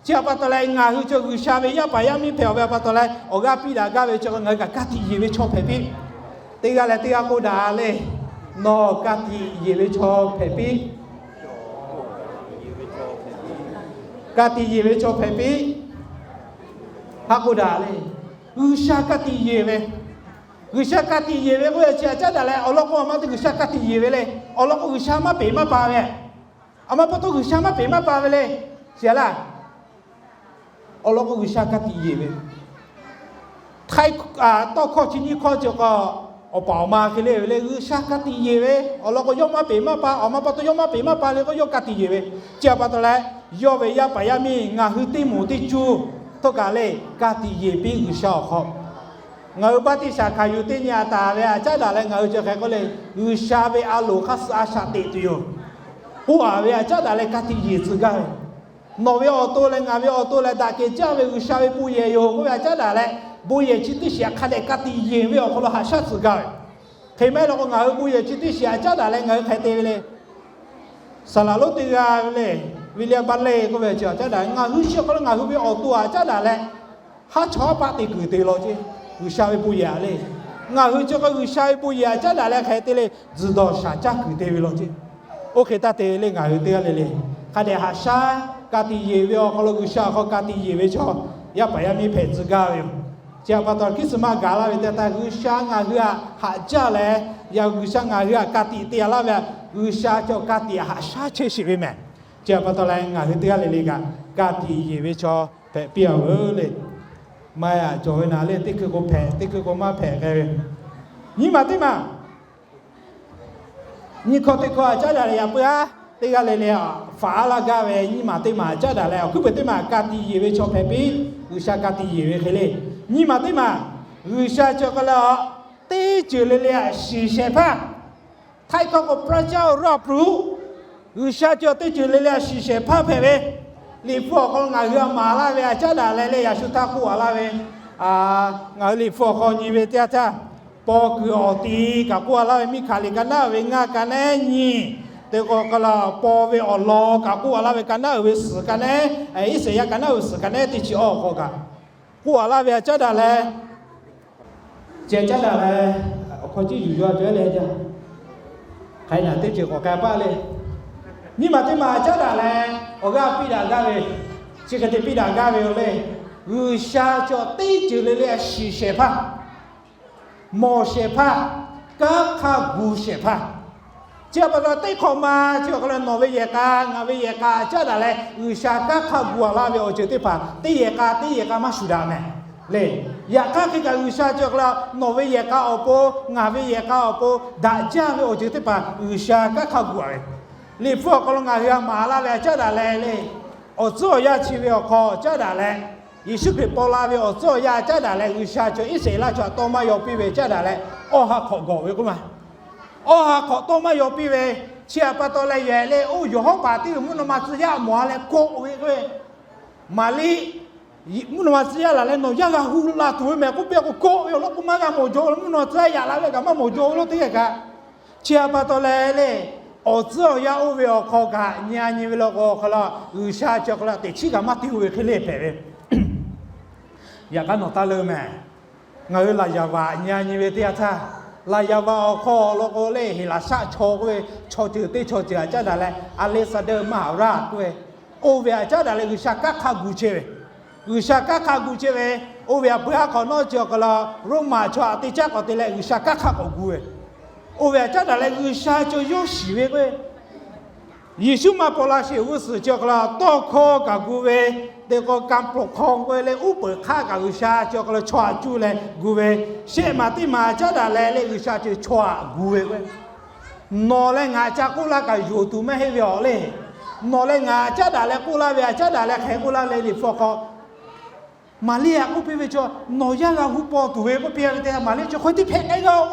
Chi htaꞈ pa taw leh ngaˬ hui cawˬ G'uiˬsha ve yaˇ paˍ yaˇ miˇ hpehꞈ-aˬ ve htaꞈ pa taw leh awˬ g'aˇ piˇ daꞈ gaˇ ve chi ngaˬ hui kaꞈ ka tiꞈ yeˬ ve chaw hpehꞈ piˇ. Teˇ g'aˇ leh teˇ g'aˇ k'oˆ daꞈ le. Nawˬ ka tiꞈ yeˬ ve chaw hpehꞈ piˇ. Ka tiꞈ yeˬ ve chaw hpehꞈ piˇ. Haꞈ k'oˆ daꞈ le. G'uiˬsha ka tiꞈ yeˬ ve, G'uiˬsha ka tiꞈ yeˬ ve k'oˆ ve chi htaꞈ caˉ daꞈ leh awˬ lawn k'o, a ma teˇ G'uiˬsha ka tiꞈ yeˬ ve le. Awˬ lawn k'o, G'uiˬsha maˇ peˬ maˇ pa ve, a ma pa taw G'uiˬsha maˇ peˬ maˇ pa ve le. Chi htaꞈ laˇ, awˬ lawn k'o, G'uiˬsha ka tiꞈ yeˬ ve. Htaiˇ tawˇ hkawˇ chi nyiˇ hkawˇ cawˬ k'o, awˬ paˍ awˬ ma hk'e le ve le, G'uiˬsha ka tiꞈ yeˬ ve. Awˬ lawn k'o, yawˇ maˇ peˬ maˇ pa, awˬ ma pa taw yawˇ maˇ peˬ maˇ pa le k'o, yawˇ ka tiꞈ yeˬ ve. Chi htaꞈ pa taw leh, yawˇ ve yaˇ paˍ yaˇ miˇ ngaˬ hui teˇ moˍ teˇ cuˇ htawˇ kaꞈ le, ka tiꞈ yeˬ piˇ G'uiˬsha awˬ hk'aw. Ngaˬ hui baˆtiˆsaˬ hkanˍ yuˬ teˇ nyi a taˍ ve htaꞈ caˉ daꞈ leh ngaˬ hui chi hk'e k'oˆ le, G'uiˬsha ve a loˍ hk'aˇ suh a shaꞈ teꞈ tuˬ yoˬ. K'oˆ-a ve htaꞈ caˉ daꞈ leh ka tiꞈ yeˬ tcuh gaˇ ve, nawˬ ve awˬ to leh ngaˬ ve awˬ to leh daꞈ kehˬ jaˇ ve G'uiˬsha ve bon yehˬ yoˬ k'oˆ ve htaꞈ caˉ daꞈ leh, bon yehˬ chi teˇ shiˍ htaꞈ hk'a dehꞈ ka tiꞈ yeˬ ve awˬ hk'aw lo haꞈ shaˉ tcuh gaˇ ve. Hk'e maˇ heˆ law k'o, ngaˬ hui bon yehˬ chi teˇ shiˍ htaꞈ caˉ daꞈ leh ngaˬ hui hk'e te ve le. Saˍ laˍ lonˉ teˇ g'aˇ ve le, William Barclay k'oˆ ve chi htaꞈ caˉ daꞈ, ngaˬ hui chi hk'aw lo ngaˬ hui ve awˬ to htaꞈ caˉ daꞈ leh, haˉ chawˇ haˉ paˆ te kuiˬ te law ceˇ. G'uiˬsha ve bon yehˬ le. Ngaˬ hui chi hk'e G'uiˬsha ve bon yehˬ htaꞈ caˉ daꞈ leh hk'e te le, tzuhˬ dawˬ shaˍ caˇ kuiˬ te ve law ceˇ. Oˇ hk'e taˇ te le, ngaˬ hui teˇ g'aˇ le le, hk'a dehꞈ haꞈ shaˉ ka tiꞈ yeˬ ve awˬ hk'aw lo G'uiˬsha awˬ hk'aw ka tiꞈ yeˬ ve chaw, yaˇ paˍ yaˇ miˇ hpehꞈ tcuh gaˇ ve yoˬ. Chi htaꞈ pa taw, Christmas gaˬ laˇ ve teˇ yanˇ htaˇ G'uiˬsha ngaˬ hui htaꞈ haꞈ jaˇ leh, yaꞈ G'uiˬsha ngaˬ hui htaꞈ ka tiꞈ te-a laˇ ve htaꞈ G'uiˬsha cawˬ ka tiꞈ haꞈ shaˉ chehˇ sheˍ ve mehˍ. Chi htaꞈ pa taw leh ngaˬ hui teˇ g'aˇ le le kaꞈ ka tiꞈ yeˬ ve chaw hpehꞈ piˇ-a veuˬ le. Maˇ heˆ, cawˬ ve naˍ le, teˇ hkui k'o hpehꞈ, teˇ hkui k'o maˇ hpehꞈ k'ai ve. Nyiˇ maˬ teˇ maˬ nyiˇ hkawˇ teˇ hkawˇ htaꞈ caˉ daꞈ leh yaꞈ puiˉ-a, teˇ g'aˇ le le faˍ-a laˇ gaˇ ve nyiˇ maˬ teˇ maˬ caˉ daꞈ leh awˬ hkuiˉ peuˬ teˇ maˬ ka tiꞈ yeˬ ve chaw hpehꞈ piˇ. G'uiˬsha ka tiꞈ yeˬ ve hk'e le. Nyiˇ maˬ teˇ maˬ, G'uiˬsha cawˬ k'ai leh a, teˇ ceuˬ le le htaꞈ shiˍ shehˍ hpaˇ, htaiˇ hkawˇ k'o พระเจ้ารับรู้, G'uiˬsha cawˬ teˇ ceuˬ le le htaꞈ shiˍ shehˍ hpaˇ hpehꞈ ve. Liꞈ hpu awˬ hk'aw lo ngaˬ hui htaꞈ maˍ laˇ ve htaꞈ caˉ daꞈ leh le, yaꞈ shu htaˇ k'oˆ-a laˇ ve, ngaˬ hui Liꞈ hpu awˬ hk'aw nyi ve teˇ yanˇ htaˇ, paw kuiˬ awˬ ti kaꞈ k'oˆ-a laˇ ve, Miˇhkaˍleˍ ka naˉ uiˍ ve ngaˇ ka nehˉ nyi, te k'o k'ai la paw ve awˬ lawn kaꞈ k'oˆ-a laˇ ve, ka naˉ uiˍ ve suhˍ ka nehˉ, Iˉsaˍyaˆ ka naˉ uiˍ ve suhˍ ka nehˉ teˇ chi awˬ hk'aw kaꞈ k'oˆ-a laˇ ve htaꞈ caˉ daꞈ leh, ceh caˉ daꞈ leh, awˬ hk'aw ciˇ yuˬ yaw cawˬ le jaˇ. Hk'aˬ hk'e naˬ teˇ ceuˬ k'awꞈ k'ai paˇ le. Nyiˇ maˬ teˇ maˬ caˉ daꞈ leh awˬ g'aˇ piˇ daꞈ gaˇ ve, chi hk'e te piˇ daꞈ gaˇ ve yoˬ le. G'uiˬsha cawˬ teˇ ceuˬ le le htaꞈ shiˍ shehˍ hpaˇ, mawˬ shehˍ hpaˇ, kanˉ hk'a gu shehˍ hpaˇ. Chi htaꞈ pa taw teˇ hk'awꞈ ma chi awˬ hk'aw lo nawˬ ve yehˬ k'a ngaˬ ve yehˬ k'a caˉ daꞈ leh G'uiˬsha kanˉ hk'a gu-a laˇ ve awˬ ceuˬ teˇ hpaˍ teˇ yehˬ k'a teˇ yehˬ k'a maˇ shuˍ daꞈ mehˍ le. Yaꞈ hk'aˇ hk'e kaꞈ G'uiˬsha chi awˬ hk'aw lo nawˬ ve yehˬ k'a awˬ pon ngaˬ ve yehˬ k'a awˬ pon daꞈ jaˇ ve awˬ ceuˬ teˇ hpaˍ G'uiˬsha kanˉ hk'a gu-a ve, Liꞈ hpu awˬ hk'aw lo ngaˬ hui htaꞈ maˍ laˇ ve htaꞈ caˉ daꞈ leh le, awˬ tcuhˉ awˬ yanˇ chi ve awˬ hk'aw caˉ daꞈ leh, Yeˍsuˆ Hkriꞈ paw la ve awˬ tcuhˉ awˬ yanˇ caˉ daꞈ leh G'uiˬsha cawˬ Iˉsaˍreˍlaˆ chaw htaꞈ tawˇ maˇ yaw piˇ ve caˉ daꞈ leh, awˬ ha hk'awꞈ gawˬ ve k'oˆ ma, awˬ ha hk'awꞈ tawˇ maˇ yaw piˇ ve, chi htaꞈ pa taw leh yehˬ le oˇ yawˬ hawˉ paˍ teˇ g'uiˬ mvuhˇ naw ma tcuh yaˇ mawˬ-a leh kawˆ ve k'o, Maˍriˆ mvuhˇ naw ma tcuh yaˇ laˬ leh nawˬ yaˇ g'a hu la tuˬ ve mehˍ k'oˆ piˇ k'o, kawˆ ve awˬ lawn k'o maˇ g'a mawˬ jaw lo, mvuhˇ naw ma tcuh yaˇ yaꞈ la ve kaꞈ maˇ mawˬ jaw ve lo teˇ g'aˇ kaꞈ. Chi htaꞈ pa taw leh le, awˬ tcuhˉ awˬ yanˇ oˇ ve awˬ hk'aw kaꞈ nyi-a nyi ve law k'o awˬ hk'aw lo G'uiˬsha chi awˬ hk'aw lo teꞈ chiˉ kaꞈ maˇ te-o ve hk'e le hpehꞈ ve. Yaꞈ hk'aˇ nawˬ taˇ leuˇ mehˍ. Ngaˬ hui laˍ yaˍ vaꞈ nyi-a nyi ve teˇ yanˇ htaˇ, laˍ yaˍ vaꞈ awˬ hk'aw lo k'o le Heˍlaˍsaˆ chaw k'oˆ ve chaw ceuˬ teˇ chaw ceuˬ htaꞈ caˉ daꞈ leh Alexander มหาราช k'oˆ ve, oˇ ve htaꞈ caˉ daꞈ leh G'uiˬsha kanˉ hk'a gu chehˇ ve, G'uiˬsha kanˉ hk'a gu chehˇ ve, oˇ ve htaꞈ pui haˉ hk'awꞈ nawˉ chi awˬ hk'aw lo Roˉmaꞈ chaw htaꞈ te caˉ k'awꞈ te leh G'uiˬsha kanˉ hk'a k'awꞈ gu ve, oˇ ve htaꞈ caˉ daꞈ leh G'uiˬsha cawˬ yawˇ shiˍ ve k'o, Yeˍsuˆ maˇ paw la sheˍ g'uˇ suhˍ chi awˬ hk'aw lo tawˇ hkawˇ kaꞈ gu ve, teˇ k'o การปกครอง k'oˆ ve le uˉ peunˍ hk'aˆ kaꞈ G'uiˬsha chi awˬ hk'aw lo chaw htaꞈ cuˇ leh gu ve, shehˆ maˬ teˇ maˬ caˉ daꞈ leh le G'uiˬsha cawˬ chaw htaꞈ gu ve k'o, nawˬ leh ngaˬ ca k'oˆ laˇ kaꞈ yonˍ tuˬ maˇ heˆ ve awˬ le. Nawˬ leh ngaˬ caˉ daꞈ leh k'oˆ laˇ ve htaꞈ caˉ daꞈ leh hk'e k'oˆ laˇ le Liꞈ hpu awˬ hk'aw Maˍriˆ htaꞈ k'oˆ piˇ ve chaw, nawˬ yaˇ g'a hu paw tuˬ ve k'oˆ piˇ ve teˇ yanˇ Maˍriˆ chi hk'aw tiˉ hpehꞈ k'ai g'a-o.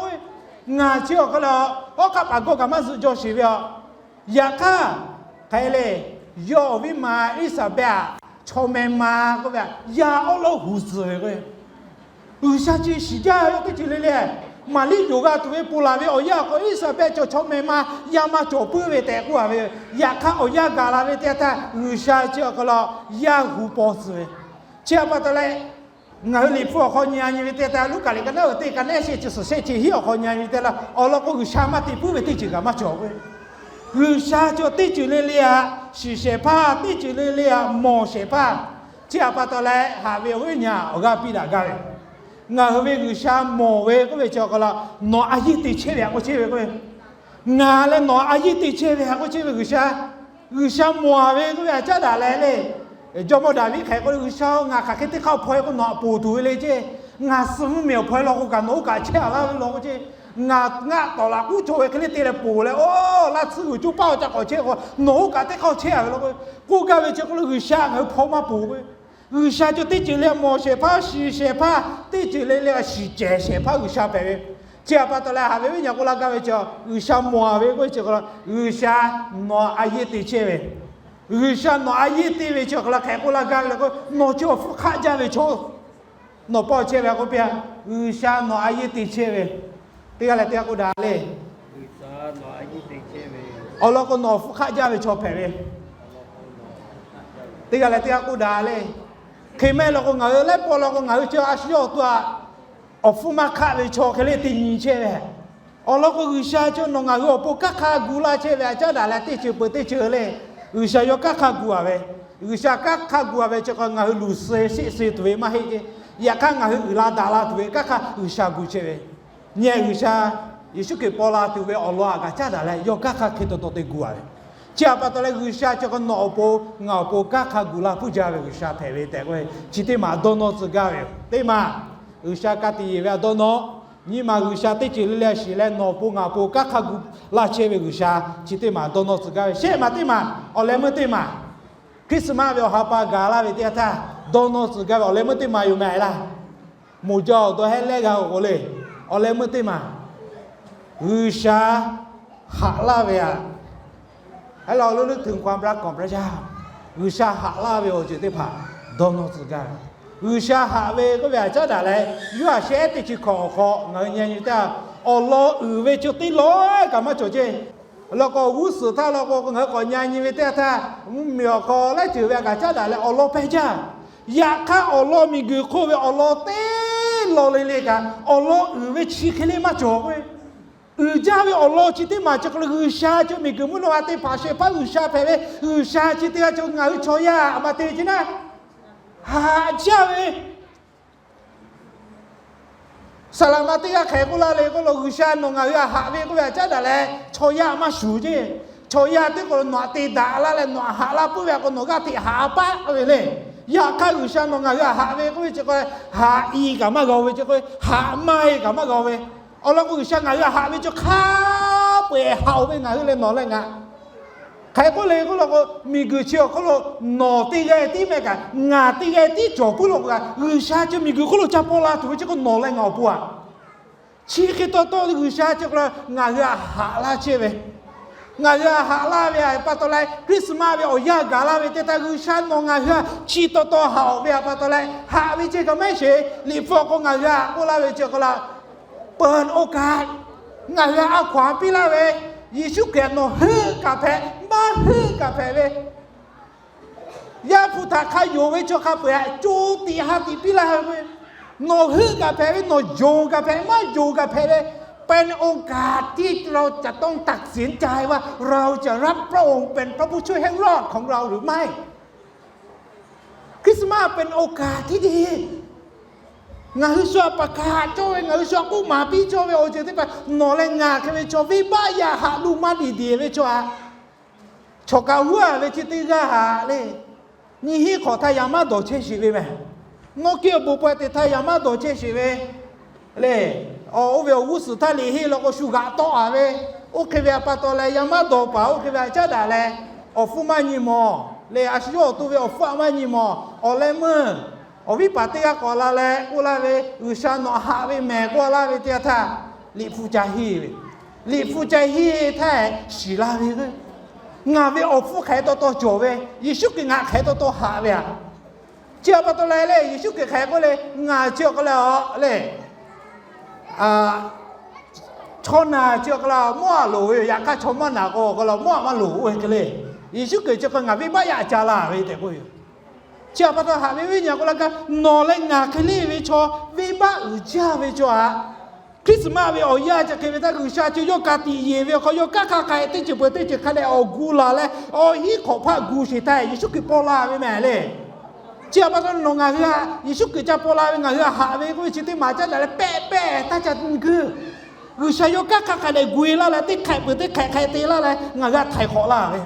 Ngaˬ chi awˬ hk'aw lo awˉ hk'aˆ paˍ gawˇ kaꞈ maˇ zuhꞈ jaw sheˍ ve a. Yaꞈ hk'aˇ hk'aˬ hk'e le Yawˇ awˬ viˉ ma Iˉsaˍbehˇ aꞈ, chaw meh ma k'oˆ ve, yaˇ awˉ lawˉ hu tcuh ve k'o, G'uiˬsha chi shiˍ jaˇ ve teˇ ceuˬ le le. Maˍriˆ yonˍ g'a tuˬ ve ponˬ laˬ ve awˬ yanˇ k'o, Iˉsaˍbehˇ cawˬ chaw meh ma yaˇ maˇ cawˬ puiˉ ve tehꞈ k'oˆ a ve. Yaꞈ hk'aˇ awˬ yanˇ gaˬ la ve teˇ yanˇ htaˇ G'uiˬsha chi awˬ hk'aw lo yaˇ hu paw tcuh ve. Chi htaꞈ pa taw leh, ngaˬ hui Liꞈ hpu awˬ hk'aw nyi a nyi ve teˇ yanˇ htaˇ, Luˉkaꞈ liꞈ ka naˉ uˍ teˇ ka naˉ shehˆ chi suhˍ shehˆ chi hiˉ awˬ hk'aw nyi a nyi ve teˇ yanˇ, awˬ lawn k'o G'uiˬsha maˇ te puiˉ ve teˇ ceuˬ kaꞈ maˇ cawˬ ve. G'uiˬsha cawˬ teˇ ceuˬ le le aꞈ, shiˍ shehˍ hpaˇ, teˇ ceuˬ le le aꞈ, mawˬ shehˍ hpaˇ. Chi htaꞈ pa taw leh haꞈ ve awˬ viˉ awˬ nyi awˬ g'aˇ piˇ daꞈ gaˇ ve. Ngaˬ hui ve G'uiˬsha mawˬ ve k'oˆ ve chi awˬ hk'aw lo, nawˬ a yeˇ te chehˇ ve aꞈ k'oˆ chehˇ ve k'o, ngaˬ leh nawˬ a yeˇ te chehˇ ve aꞈ k'oˆ chehˇ ve G'uiˬsha, G'uiˬsha mawˬ a ve k'oˆ ve aꞈ caˉ daꞈ leh le. Jawˇmawˇ Daˍviˆ hk'e k'oˆ le, G'uiˬsha-oˬ, ngaˬ hk'aˬ hk'e teˇ hk'aˇ hpaw e k'o nawˬ aꞈ poˬ tuˬ ve le ceˇ. Ngaˬ suh mvuhˇmiˬ awˬ hpaw e law k'o kaꞈ nawˬ oˇ kaꞈ chehˇ a laˇ ve law k'o ceˇ. Ngaˬ ngaˆ tawˍ laꞈ k'uˉ cawˬ ve hk'e le te leh poˬ leh, oˇ laˇ tsuhˇ g'uiˬ coˇ paˇ awˬ ca k'awꞈ chehˇ k'o nawˬ oˇ kaꞈ teˇ hk'aˇ chehˇ a ve law k'o, k'oˆ gaˇ ve chi k'oˆ lo G'uiˬsha ngaˬ hui hpaw maˇ poˬ k'o, G'uiˬsha cawˬ teˇ ceuˬ le aꞈ mawˬ shehˍ hpaˇ, shiˍ shehˍ hpaˇ, teˇ ceuˬ le le aꞈ shiˍ cehˬ shehˍ hpaˇ G'uiˬsha hpehꞈ ve. Chi htaꞈ pa taw leh haꞈ ve awˬ viˉ awˬ nyi k'oˆ laˇ gaˇ ve chi, G'uiˬsha mawˬ a ve k'oˆ ve chi hk'aw lo, G'uiˬsha nawˬ a yeˇ te chehˇ ve, G'uiˬsha nawˬ a yeˇ te ve chi hk'aw lo hk'e k'oˆ laˇ gaˇ ve le k'o, nawˬ chi awˬ hpfuhˇ hk'aˆ jaˇ ve chaw, nawˬ pawˆ chehˇ ve k'oˆ piˇ a. G'uiˬsha nawˬ a yeˇ te chehˇ ve, teˇ g'aˇ leh teˇ g'aˇ k'oˆ daꞈ le. Awˬ lawn k'o nawˬ awˬ hpfuhˇ hk'aˆ jaˇ ve chaw hpehꞈ ve, teˇ g'aˇ leh teˇ g'aˇ k'oˆ daꞈ le. Hk'e mehˆ law k'o ngaˬ hui laiˉ pawˆ law k'o ngaˬ hui chi a shu yawˇ awˬ to aꞈ, awˬ hpfuhˇ maˇ hk'aˆ ve chaw hk'e le te nyi chehˇ ve. Awˬ lawn k'o G'uiˬsha cawˬ nawˬ ngaˬ hui awˬ pon kanˉ hk'a gu laˇ chehˇ ve aꞈ caˉ daꞈ leh teˇ ceuˬ peuˬ teˇ ceuˬ le. G'uiˬsha yawˇ kanˉ hk'a gu a ve, G'uiˬsha kanˉ hk'a gu a ve chi hk'aw ngaˬ hui luˬ suh sheˆ suh tuˬ ve maˇ heˆ ceˇ. Yaꞈ hk'aˇ ngaˬ hui uiˍ la daꞈ la tuˬ ve kanˉ hk'a G'uiˬsha gu chehˇ ve. Nyi G'uiˬsha Yeˍsuˆ Hkriꞈ paw la tuˬ ve awˬ lawn aꞈ kaꞈ caˉ daꞈ leh yawˇ kanˉ hk'a hk'e taw taw te gu a ve. Chi htaꞈ pa taw leh G'uiˬsha chi hk'aw nawˬ awˬ pon ngaˬ awˬ pon kanˉ hk'a gu la puiˉ jaˇ ve G'uiˬsha hpehꞈ ve tehꞈ k'oˆ ve chi teˇ maˬ dawˇ nawˇ tcuh gaˇ ve yoˬ. Teˇ maˬ G'uiˬsha ka tiꞈ yeˬ ve a dawˇ nawˇ, nyi ma G'uiˬsha teˇ ceuˬ le le a shiˍ leh nawˬ awˬ pon ngaˬ awˬ pon kanˉ hk'a gu laˇ chehˇ ve G'uiˬsha chi teˇ maˬ dawˇ nawˇ tcuh gaˇ ve. Shehˆ maˬ teˇ maˬ awˬ leh meuˇ teˇ maˬ Christmas ve awˬ ha pa gaˬ laˇ ve teˇ yanˇ htaˇ dawˇ nawˇ tcuh gaˇ ve awˬ leh meuˇ teˇ maˬ yoˬ meh laˇ. Moˬ jaw awˬ dawˇ hehˉ lehˉ g'a k'o le, awˬ leh meuˇ teˇ maˬ G'uiˬsha haꞈ laˇ ve aꞈ, ให้เราระลึกถึงความรักของพระเจ้า G'uiˬsha haꞈ laˇ ve awˬ ceuˬ teˇ hpaˍ dawˇ nawˇ tcuh gaˇ ve. G'uiˬsha haꞈ ve k'oˆ ve aꞈ caˉ daꞈ leh, Yoˇhanˬ shehˆ teˇ chi hkawꞈ awˬ hk'aw ngaˬ hui nyi nyi teˇ, awˬ lawn uiˍ ve chaw teˇ lawˬ kaꞈ maˇ cawˬ ceˇ. Law k'o g'uˇ suhˍ htaˇ law k'o ngaˬ hui k'awꞈ nyi nyi ve teˇ htaˇ, mvuhˇmiˬ awˬ hk'aw laiˉ ceuˬ ve aꞈ kaꞈ caˉ daꞈ leh awˬ lawn pehˇ jaˇ. Yaꞈ hk'aˇ awˬ lawn miˬguiˬ hk'oˆ ve awˬ lawn teˇ lawn le le kaꞈ awˬ lawn uiˍ ve chi hk'e le maˇ cawˬ k'o, uiˍ jaˇ ve awˬ lawn chi teˇ maˬ chi hk'aw lo G'uiˬsha cawˬ miˬguiˬ mvuhˇ naw ma teˇ hpaˍ shehˍ hpaˇ G'uiˬsha hpehꞈ ve, G'uiˬsha chi teˇ g'aˇ cawˬ ngaˬ hui chaw yaˇ aꞈ maˇ te ce naˉ, haꞈ jaˇ ve Saˍlaꞈ ma teˇ g'aˇ hk'e k'oˆ laˇ le k'oˆ lo, G'uiˬsha nawˬ ngaˬ hui aꞈ haꞈ ve k'oˆ ve aꞈ caˉ daꞈ leh chaw yaˇ maˇ shuˍ ceˇ. Chaw yaˇ teˇ k'o nawˬ aꞈ te daꞈ laˇ leh nawˬ aꞈ haꞈ laˇ puiˉ ve k'o nawˬ g'aˇ hteꞈ haꞈ a paˆ ve le. Yaꞈ hk'aˇ G'uiˬsha nawˬ ngaˬ hui aꞈ haꞈ ve k'oˆ ve chi k'o, haꞈ i kaꞈ maˇ g'a ve chi k'o, haꞈ maˇ e kaꞈ maˇ g'a ve. Awˬ lawn k'o G'uiˬsha ngaˬ hui aꞈ haꞈ ve chi hk'a peu-eˬ haꞈ-oˬ ve ngaˬ hui leh nawˬ leh ngaˬ hk'e k'oˆ le k'oˆ law k'o, miˬguiˬ chi awˬ hk'oˆ lo nawˬ teˇ g'aˇ tiˉ meh kaꞈ ngaˬ teˇ g'aˇ tiˉ cawˬ puiˉ law k'o kaꞈ, G'uiˬsha chi miˬguiˬ hk'oˆ lo ca paw la tuˬ ve chi k'o nawˬ leh ngaˬ awˬ pon aꞈ, chi hk'e taw taw G'uiˬsha chi k'o la ngaˬ hui aꞈ haꞈ laˇ chehˇ ve. Ngaˬ hui aꞈ haꞈ laˇ ve aꞈ pa taw leh Christmas ve awˬ yanˇ gaˬ laˇ ve teˇ htaˇ G'uiˬsha nawˬ ngaˬ hui aꞈ chi taw taw haꞈ-oˬ ve aꞈ pa taw leh haꞈ ve ceˇ kaꞈ maˇ heˆ sheˍ. Liꞈ hpu awˬ hk'aw ngaˬ hui aꞈ k'oˆ laˇ ve chi k'o la เปิดโอกาส ngaˬ hui aꞈ a hkaw-anˬ piˇ laˇ ve, Yeˍsuˆ Hkriꞈ nawˬ heuˆ kaꞈ hpehꞈ, maˇ heuˆ kaꞈ hpehꞈ ve, Yaˇ hpu htaꞈ hk'a yonˍ ve chaw hk'a peu-eˬ aꞈ co tiꞈ ha tiꞈ piˇ laˇ ve k'o, nawˬ heuˆ kaꞈ hpehꞈ ve, nawˬ yonˍ kaꞈ hpehꞈ, maˇ yonˍ kaꞈ hpehꞈ ve, เป็นโอกาสที่เราจะต้องตัดสินใจว่าเราจะรับพระองค์เป็นพระผู้ช่วยให้รอดของเราหรือไม่ Christmas เป็นโอกาสที่ดี Ngaˬ hui shu aꞈ paˍ hkanˍ cawˇ ve, ngaˬ hui shu aꞈ k'oˆ maˍ piˇ cawˇ ve awˬ ceuˬ teˇ hpaˍ nawˬ leh ngaˬ hk'e ve chaw venˇbaˆ yaˇ haꞈ lo maˇ diˬ diˬ ve chaw aꞈ, chaw kaꞈ huˉ-a ve chi teˇ g'aˇ haꞈ le. Nyi hinˉ hk'awꞈ htaˇ yaꞈ maˇ dawˬ chehˇ sheˍ ve mehˬ. Nawˇ kiˇ awˬ bon pawehˇ teꞈ htaˇ yaꞈ maˇ dawˬ chehˇ sheˍ ve le. Oˇ ve awˬ g'uˇ suhˍ htaˇ liꞈ henˇ law k'o shu g'aꞈ tawˆ-a ve, oˇ hk'e ve aꞈ pa taw leh yaꞈ maˇ dawˬ paˍ oˇ hk'e ve aꞈ caˉ daꞈ leh, awˬ hpfuhˇ maˇ nyi mawˬ le. A shu yawˇ awˬ to ve awˬ hpfuhˇ aꞈ maˇ nyi mawˬ. Awˬ leh meuˇ awˬ viˉ paˍ teˇ g'aˇ k'awꞈ la leh k'oˆ laˇ ve, G'uiˬsha nawˬ haꞈ ve mehˬ k'oˆ laˇ ve teˇ yanˇ htaˇ, Liꞈ hpu ca henˇ ve, Liꞈ hpu ca henˇ htaˇ shiˍ la ve k'o, Ngaˬ ve awˬ hpfuhˇ hk'aˬ hk'e taw taw cawˬ ve, Yeˍsuˆ Hkriꞈ ngaˬ hk'aˬ hk'e taw taw haꞈ ve aꞈ. Chi htaꞈ pa taw leh le, Yeˍsuˆ Hkriꞈ hk'aˬ hk'e k'oˆ le, ngaˬ chi awˬ hk'aw leh a le, chaw naˬ chi awˬ hk'aw lo mawˇ aꞈ loˍ ve yoˬ. Yaꞈ hk'aˇ chaw maˇ naˬ k'o awˬ hk'aw lo mawˇ aꞈ maˇ loˍ oˇ ve hk'e le. Yeˍsuˆ Hkriꞈ chi hk'e ngaˬ venˇbaˆ yaꞈ ca laˇ ve tehꞈ k'oˆ ve yoˬ. Chi htaꞈ pa taw haꞈ ve viˉ nyi k'oˆ laˇ gaˇ, nawˬ leh ngaˬ hk'e le ve chaw, venˇbaˆ uiˍ jaˇ ve chaw aꞈ. Christmas ve awˬ yanˇ chi hk'e ve htaˇ G'uiˬsha chi yawˇ ka tiꞈ yeˬ ve awˬ hk'aw, yawˇ kanˉ hk'a hk'e teˇ ceuˬ peuˬ teˇ ceuˬ hk'a dehꞈ awˬ gu laˬ leh, awˬ hinˉ hk'awꞈ hpaˆ gu sheˍ htaˇ Yeˍsuˆ Hkriꞈ paw la ve mehˍ le. Chi htaꞈ pa taw nawˬ ngaˬ hui htaꞈ Yeˍsuˆ Hkriꞈ ca paw la ve, ngaˬ hui htaꞈ haꞈ ve k'oˆ ve chi teˇ maˬ caˉ daꞈ leh pehˆ pehˆ taˇ ca g'uiˇ. G'uiˬsha yawˇ kanˉ hk'a hk'e dehꞈ gu e laˇ leh, teˇ hk'ehꞈ peuˬ teˇ hk'ehꞈ hk'e te laˇ leh ngaˬ hui htaꞈ htaiˍ hk'awꞈ laˇ ve.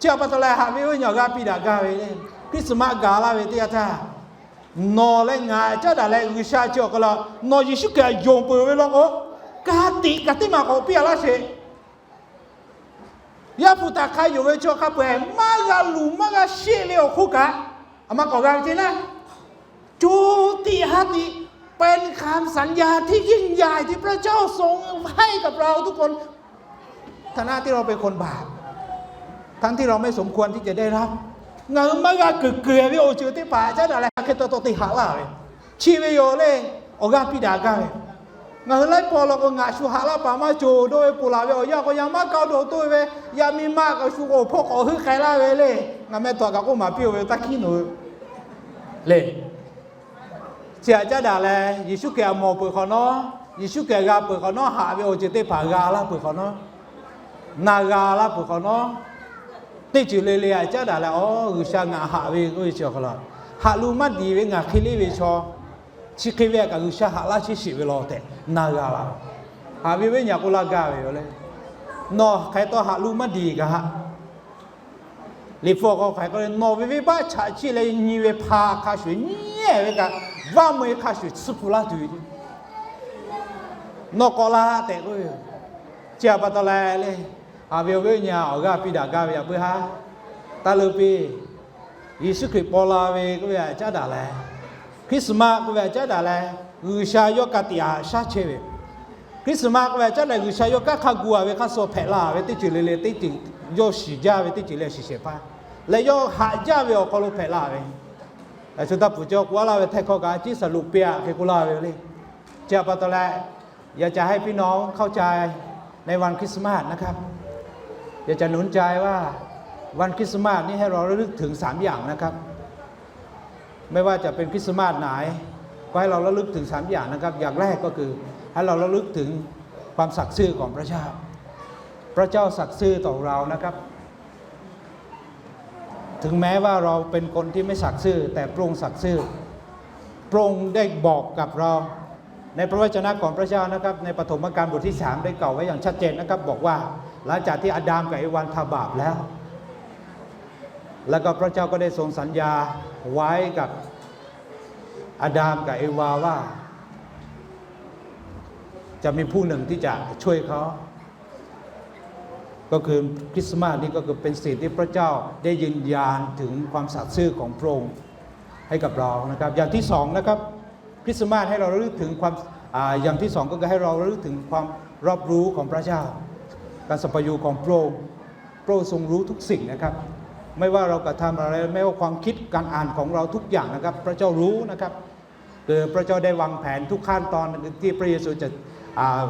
Chi htaꞈ pa taw leh haꞈ ve viˉ nyi awˬ g'aˇ piˇ daꞈ gaˇ ve le. Christmas gaˬ laˇ ve teˇ yanˇ htaˇ, nawˬ leh ngaˬ caˉ daꞈ leh G'uiˬsha chi awˬ hk'aw lo nawˬ Yeˍsuˆ Hkriꞈ htaꞈ yonˍ peuˬ ve law k'o, ka tiꞈ kaꞈ teˇ maˬ k'awꞈ piˇ a laˇ sheˍ. Yaˇ hpu htaꞈ hk'a yonˍ ve chaw hk'a peu-eˬ maˇ g'a luˬ maˇ g'a sheˆ ve awˬ hk'oˆ kaꞈ, a ma k'awꞈ g'a ve ce naˇ, co tiꞈ ha tiꞈ เป็นคำสัญญาที่ยิ่งใหญ่ที่พระเจ้าทรง ให้กับเราทุกคน ฐานะที่เราเป็นคนบาป ทั้งที่เราไม่สมควรที่จะได้รับ ngaˬ hui maˇ g'a kuiˬ kuiˬ ve awˬ ceuˬ teˇ hpaˍ caˉ daꞈ leh hk'e taw taw te haꞈ laˇ ve, chi ve yoˬ le. Awˬ g'aˇ piˇ daꞈ gaˇ ve, ngaˬ hui laiˉ paw law k'o ngaˬ shu haꞈ laˇ paˍ maˇ cawˬ dawˇ ve ponˬ laˬ ve awˬ yanˇ k'o, yaˇ maˇ kaˇ dawˬ toˇ ve, yaˇ miˇ ma kaꞈ shu k'o hpawˇ k'awꞈ heuˆ k'ai laˇ ve le. Ngaˬ meh tawꞈ kaꞈ k'oˆ maˍ piˇ-oˬ ve, taˇ hkiˉ nawˬ hui le. Chi htaꞈ caˉ daꞈ leh Yeˍsuˆ Hkriꞈ htaꞈ mawˬ peuˬ hk'awꞈ nawˉ, Yeˍsuˆ Hkriꞈ g'a peuˬ hk'awꞈ nawˉ, haꞈ ve awˬ ceuˬ teˇ hpaˍ g'a laˇ peuˬ hk'awꞈ nawˉ, na g'a laˇ peuˬ hk'awꞈ nawˉ, teˇ ceuˬ le le htaꞈ caˉ daꞈ leh, awˬ, G'uiˬsha ngaˬ haꞈ ve k'oˆ ve chi awˬ hk'aw lo haꞈ lu maˇ diˍ ve ngaˬ hk'e le ve chaw, chi hk'e ve kaꞈ G'uiˬsha haꞈ laˇ chehˇ sheˍ ve law tehꞈ na g'a la. Haꞈ ve viˉ nyi k'oˆ laˇ gaˇ ve yoˬ le. Nawˬ hk'e taw haꞈ lu maˇ diˍ kaꞈ, Liꞈ hpu awˬ hk'aw hk'aˬ hk'e k'oˆ le, nawˬ ve venˇbaˆ chaꞈ chiˆ leh nyi ve hpa hk'a shuˍ nyi ve kaꞈ, vaˇ meuˇ hk'a shuˍ tsuhˇ hpu laˇ tuˬ ve, nawˬ k'awꞈ la tehꞈ k'oˆ ve yoˬ. Chi htaꞈ pa taw leh le, haꞈ ve awˬ viˉ awˬ nyi awˬ g'aˇ piˇ daꞈ gaˇ ve yaꞈ puiˉ haˉ, taˇ leuˇ piˇ. Yeˍsuˆ Hkriꞈ paw la ve k'oˆ ve htaꞈ caˉ daꞈ leh, Christmas k'oˆ ve htaꞈ caˉ daꞈ leh, G'uiˬsha yawˇ ka tiꞈ haꞈ shaˉ chehˇ ve, Christmas k'oˆ ve htaꞈ caˉ daꞈ leh G'uiˬsha yawˇ kanˉ hk'a gu-a ve hk'a shuˍ hpehꞈ la ve teˇ ceuˬ le le teˇ ceuˬ yawˇ shiˍ jaˇ ve teˇ ceuˬ le shiˍ shehˍ hpaˇ leh yawˇ haꞈ jaˇ ve awˬ hk'aw lo hpehꞈ la ve, shu taˇ pfuhˍ cawˬ k'oˆ laˇ ve htehˇ hkawˇ kaꞈ a ciˉ saˍ loꞈ piˇ-a hk'e k'oˆ laˇ ve le. Chi htaꞈ pa taw leh,อยากจะให้พี่น้องเข้าใจในวันคริสต์มาสนะครับ อยากจะหนุนใจว่าวันคริสต์มาสนี้ให้เราระลึกถึงสามอย่างนะครับ ไม่ว่าจะเป็นคริสต์มาสไหน ก็ให้เราระลึกถึงสามอย่างนะครับ อย่างแรกก็คือให้เราระลึกถึงความสัตย์ซื่อของพระเจ้า พระเจ้าสัตย์ซื่อต่อเรานะครับ ถึงแม้ว่าเราเป็นคนที่ไม่สัตย์ซื่อ แต่พระองค์สัตย์ซื่อ พระองค์ได้บอกกับเรา ในพระวจนะของพระเจ้านะครับ ในปฐมกาลบทที่สามได้กล่าวไว้อย่างชัดเจนนะครับ บอกว่าหลังจากที่อาดัมกับเอวาทำบาปแล้ว แล้วก็พระเจ้าก็ได้ทรงสัญญาไว้กับอาดัมกับเอวาว่า จะมีผู้หนึ่งที่จะช่วยเขา ก็คือคริสต์มาสนี่ก็คือเป็นสิ่งที่พระเจ้าได้ยืนยันถึงความสัตย์ซื่อของพระองค์ให้กับเรานะครับ อย่างที่สองนะครับ คริสต์มาสให้เราระลึกถึงความ อ่า อย่างที่สองก็คือให้เราระลึกถึงความรอบรู้ของพระเจ้า การสัพพยูของพระองค์ พระองค์ทรงรู้ทุกสิ่งนะครับ ไม่ว่าเรากระทำอะไร ไม่ว่าความคิดการอ่านของเราทุกอย่างนะครับ พระเจ้ารู้นะครับ คือพระเจ้าได้วางแผนทุกขั้นตอนที่พระเยซูจะ อ่า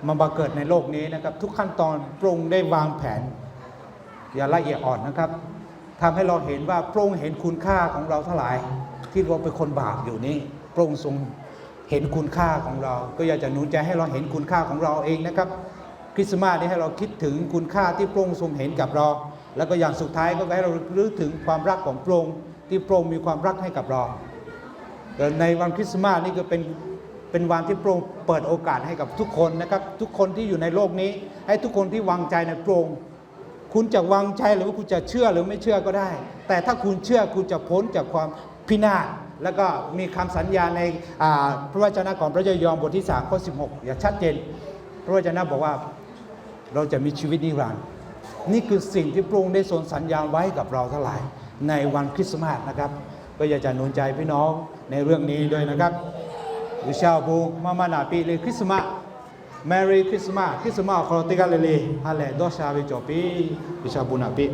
มาบังเกิดในโลกนี้นะครับ ทุกขั้นตอนพระองค์ได้วางแผนอย่างละเอียดอ่อนนะครับ ทำให้เราเห็นว่าพระองค์เห็นคุณค่าของเราทั้งหลาย ที่เราเป็นคนบาปอยู่นี้ พระองค์ทรงเห็นคุณค่าของเรา ก็อยากจะหนุนใจให้เราเห็นคุณค่าของเราเองนะครับ คริสต์มาสนี้ให้เราคิดถึงคุณค่าที่พระองค์ทรงเห็นกับเรา แล้วก็อย่างสุดท้ายก็ให้เราระลึกถึงความรักของพระองค์ ที่พระองค์มีความรักให้กับเรา ในวันคริสต์มาสนี่คือเป็น เป็นวันที่พระองค์เปิดโอกาสให้กับทุกคนนะครับ ทุกคนที่อยู่ในโลกนี้ ให้ทุกคนที่วางใจในพระองค์ คุณจะวางใจหรือว่าคุณจะเชื่อหรือไม่เชื่อก็ได้ แต่ถ้าคุณเชื่อคุณจะพ้นจากความพินาศ แล้วก็มีคำสัญญาใน อ่า พระวจนะของพระเจ้ายอห์นบทที่สามข้อสิบหก อย่างชัดเจน พระวจนะบอกว่า เราจะมีชีวิตนิรันดร์ นี่คือสิ่งที่พระองค์ได้ทรงสัญญาไว้กับเราทั้งหลายในวันคริสต์มาสนะครับ ก็อยากจะหนุนใจพี่น้องในเรื่องนี้ด้วยนะครับ G'uiˬsha awˬ bon maˇ maˇ naˍ piˇ le Christmas Merry Christmas, Christmas awˬ hk'aw lo teˇ g'aˇ le le ha lehˬ dawˇ sha ve cawˬ piˇ. G'uiˬsha bon naꞈ piˇ.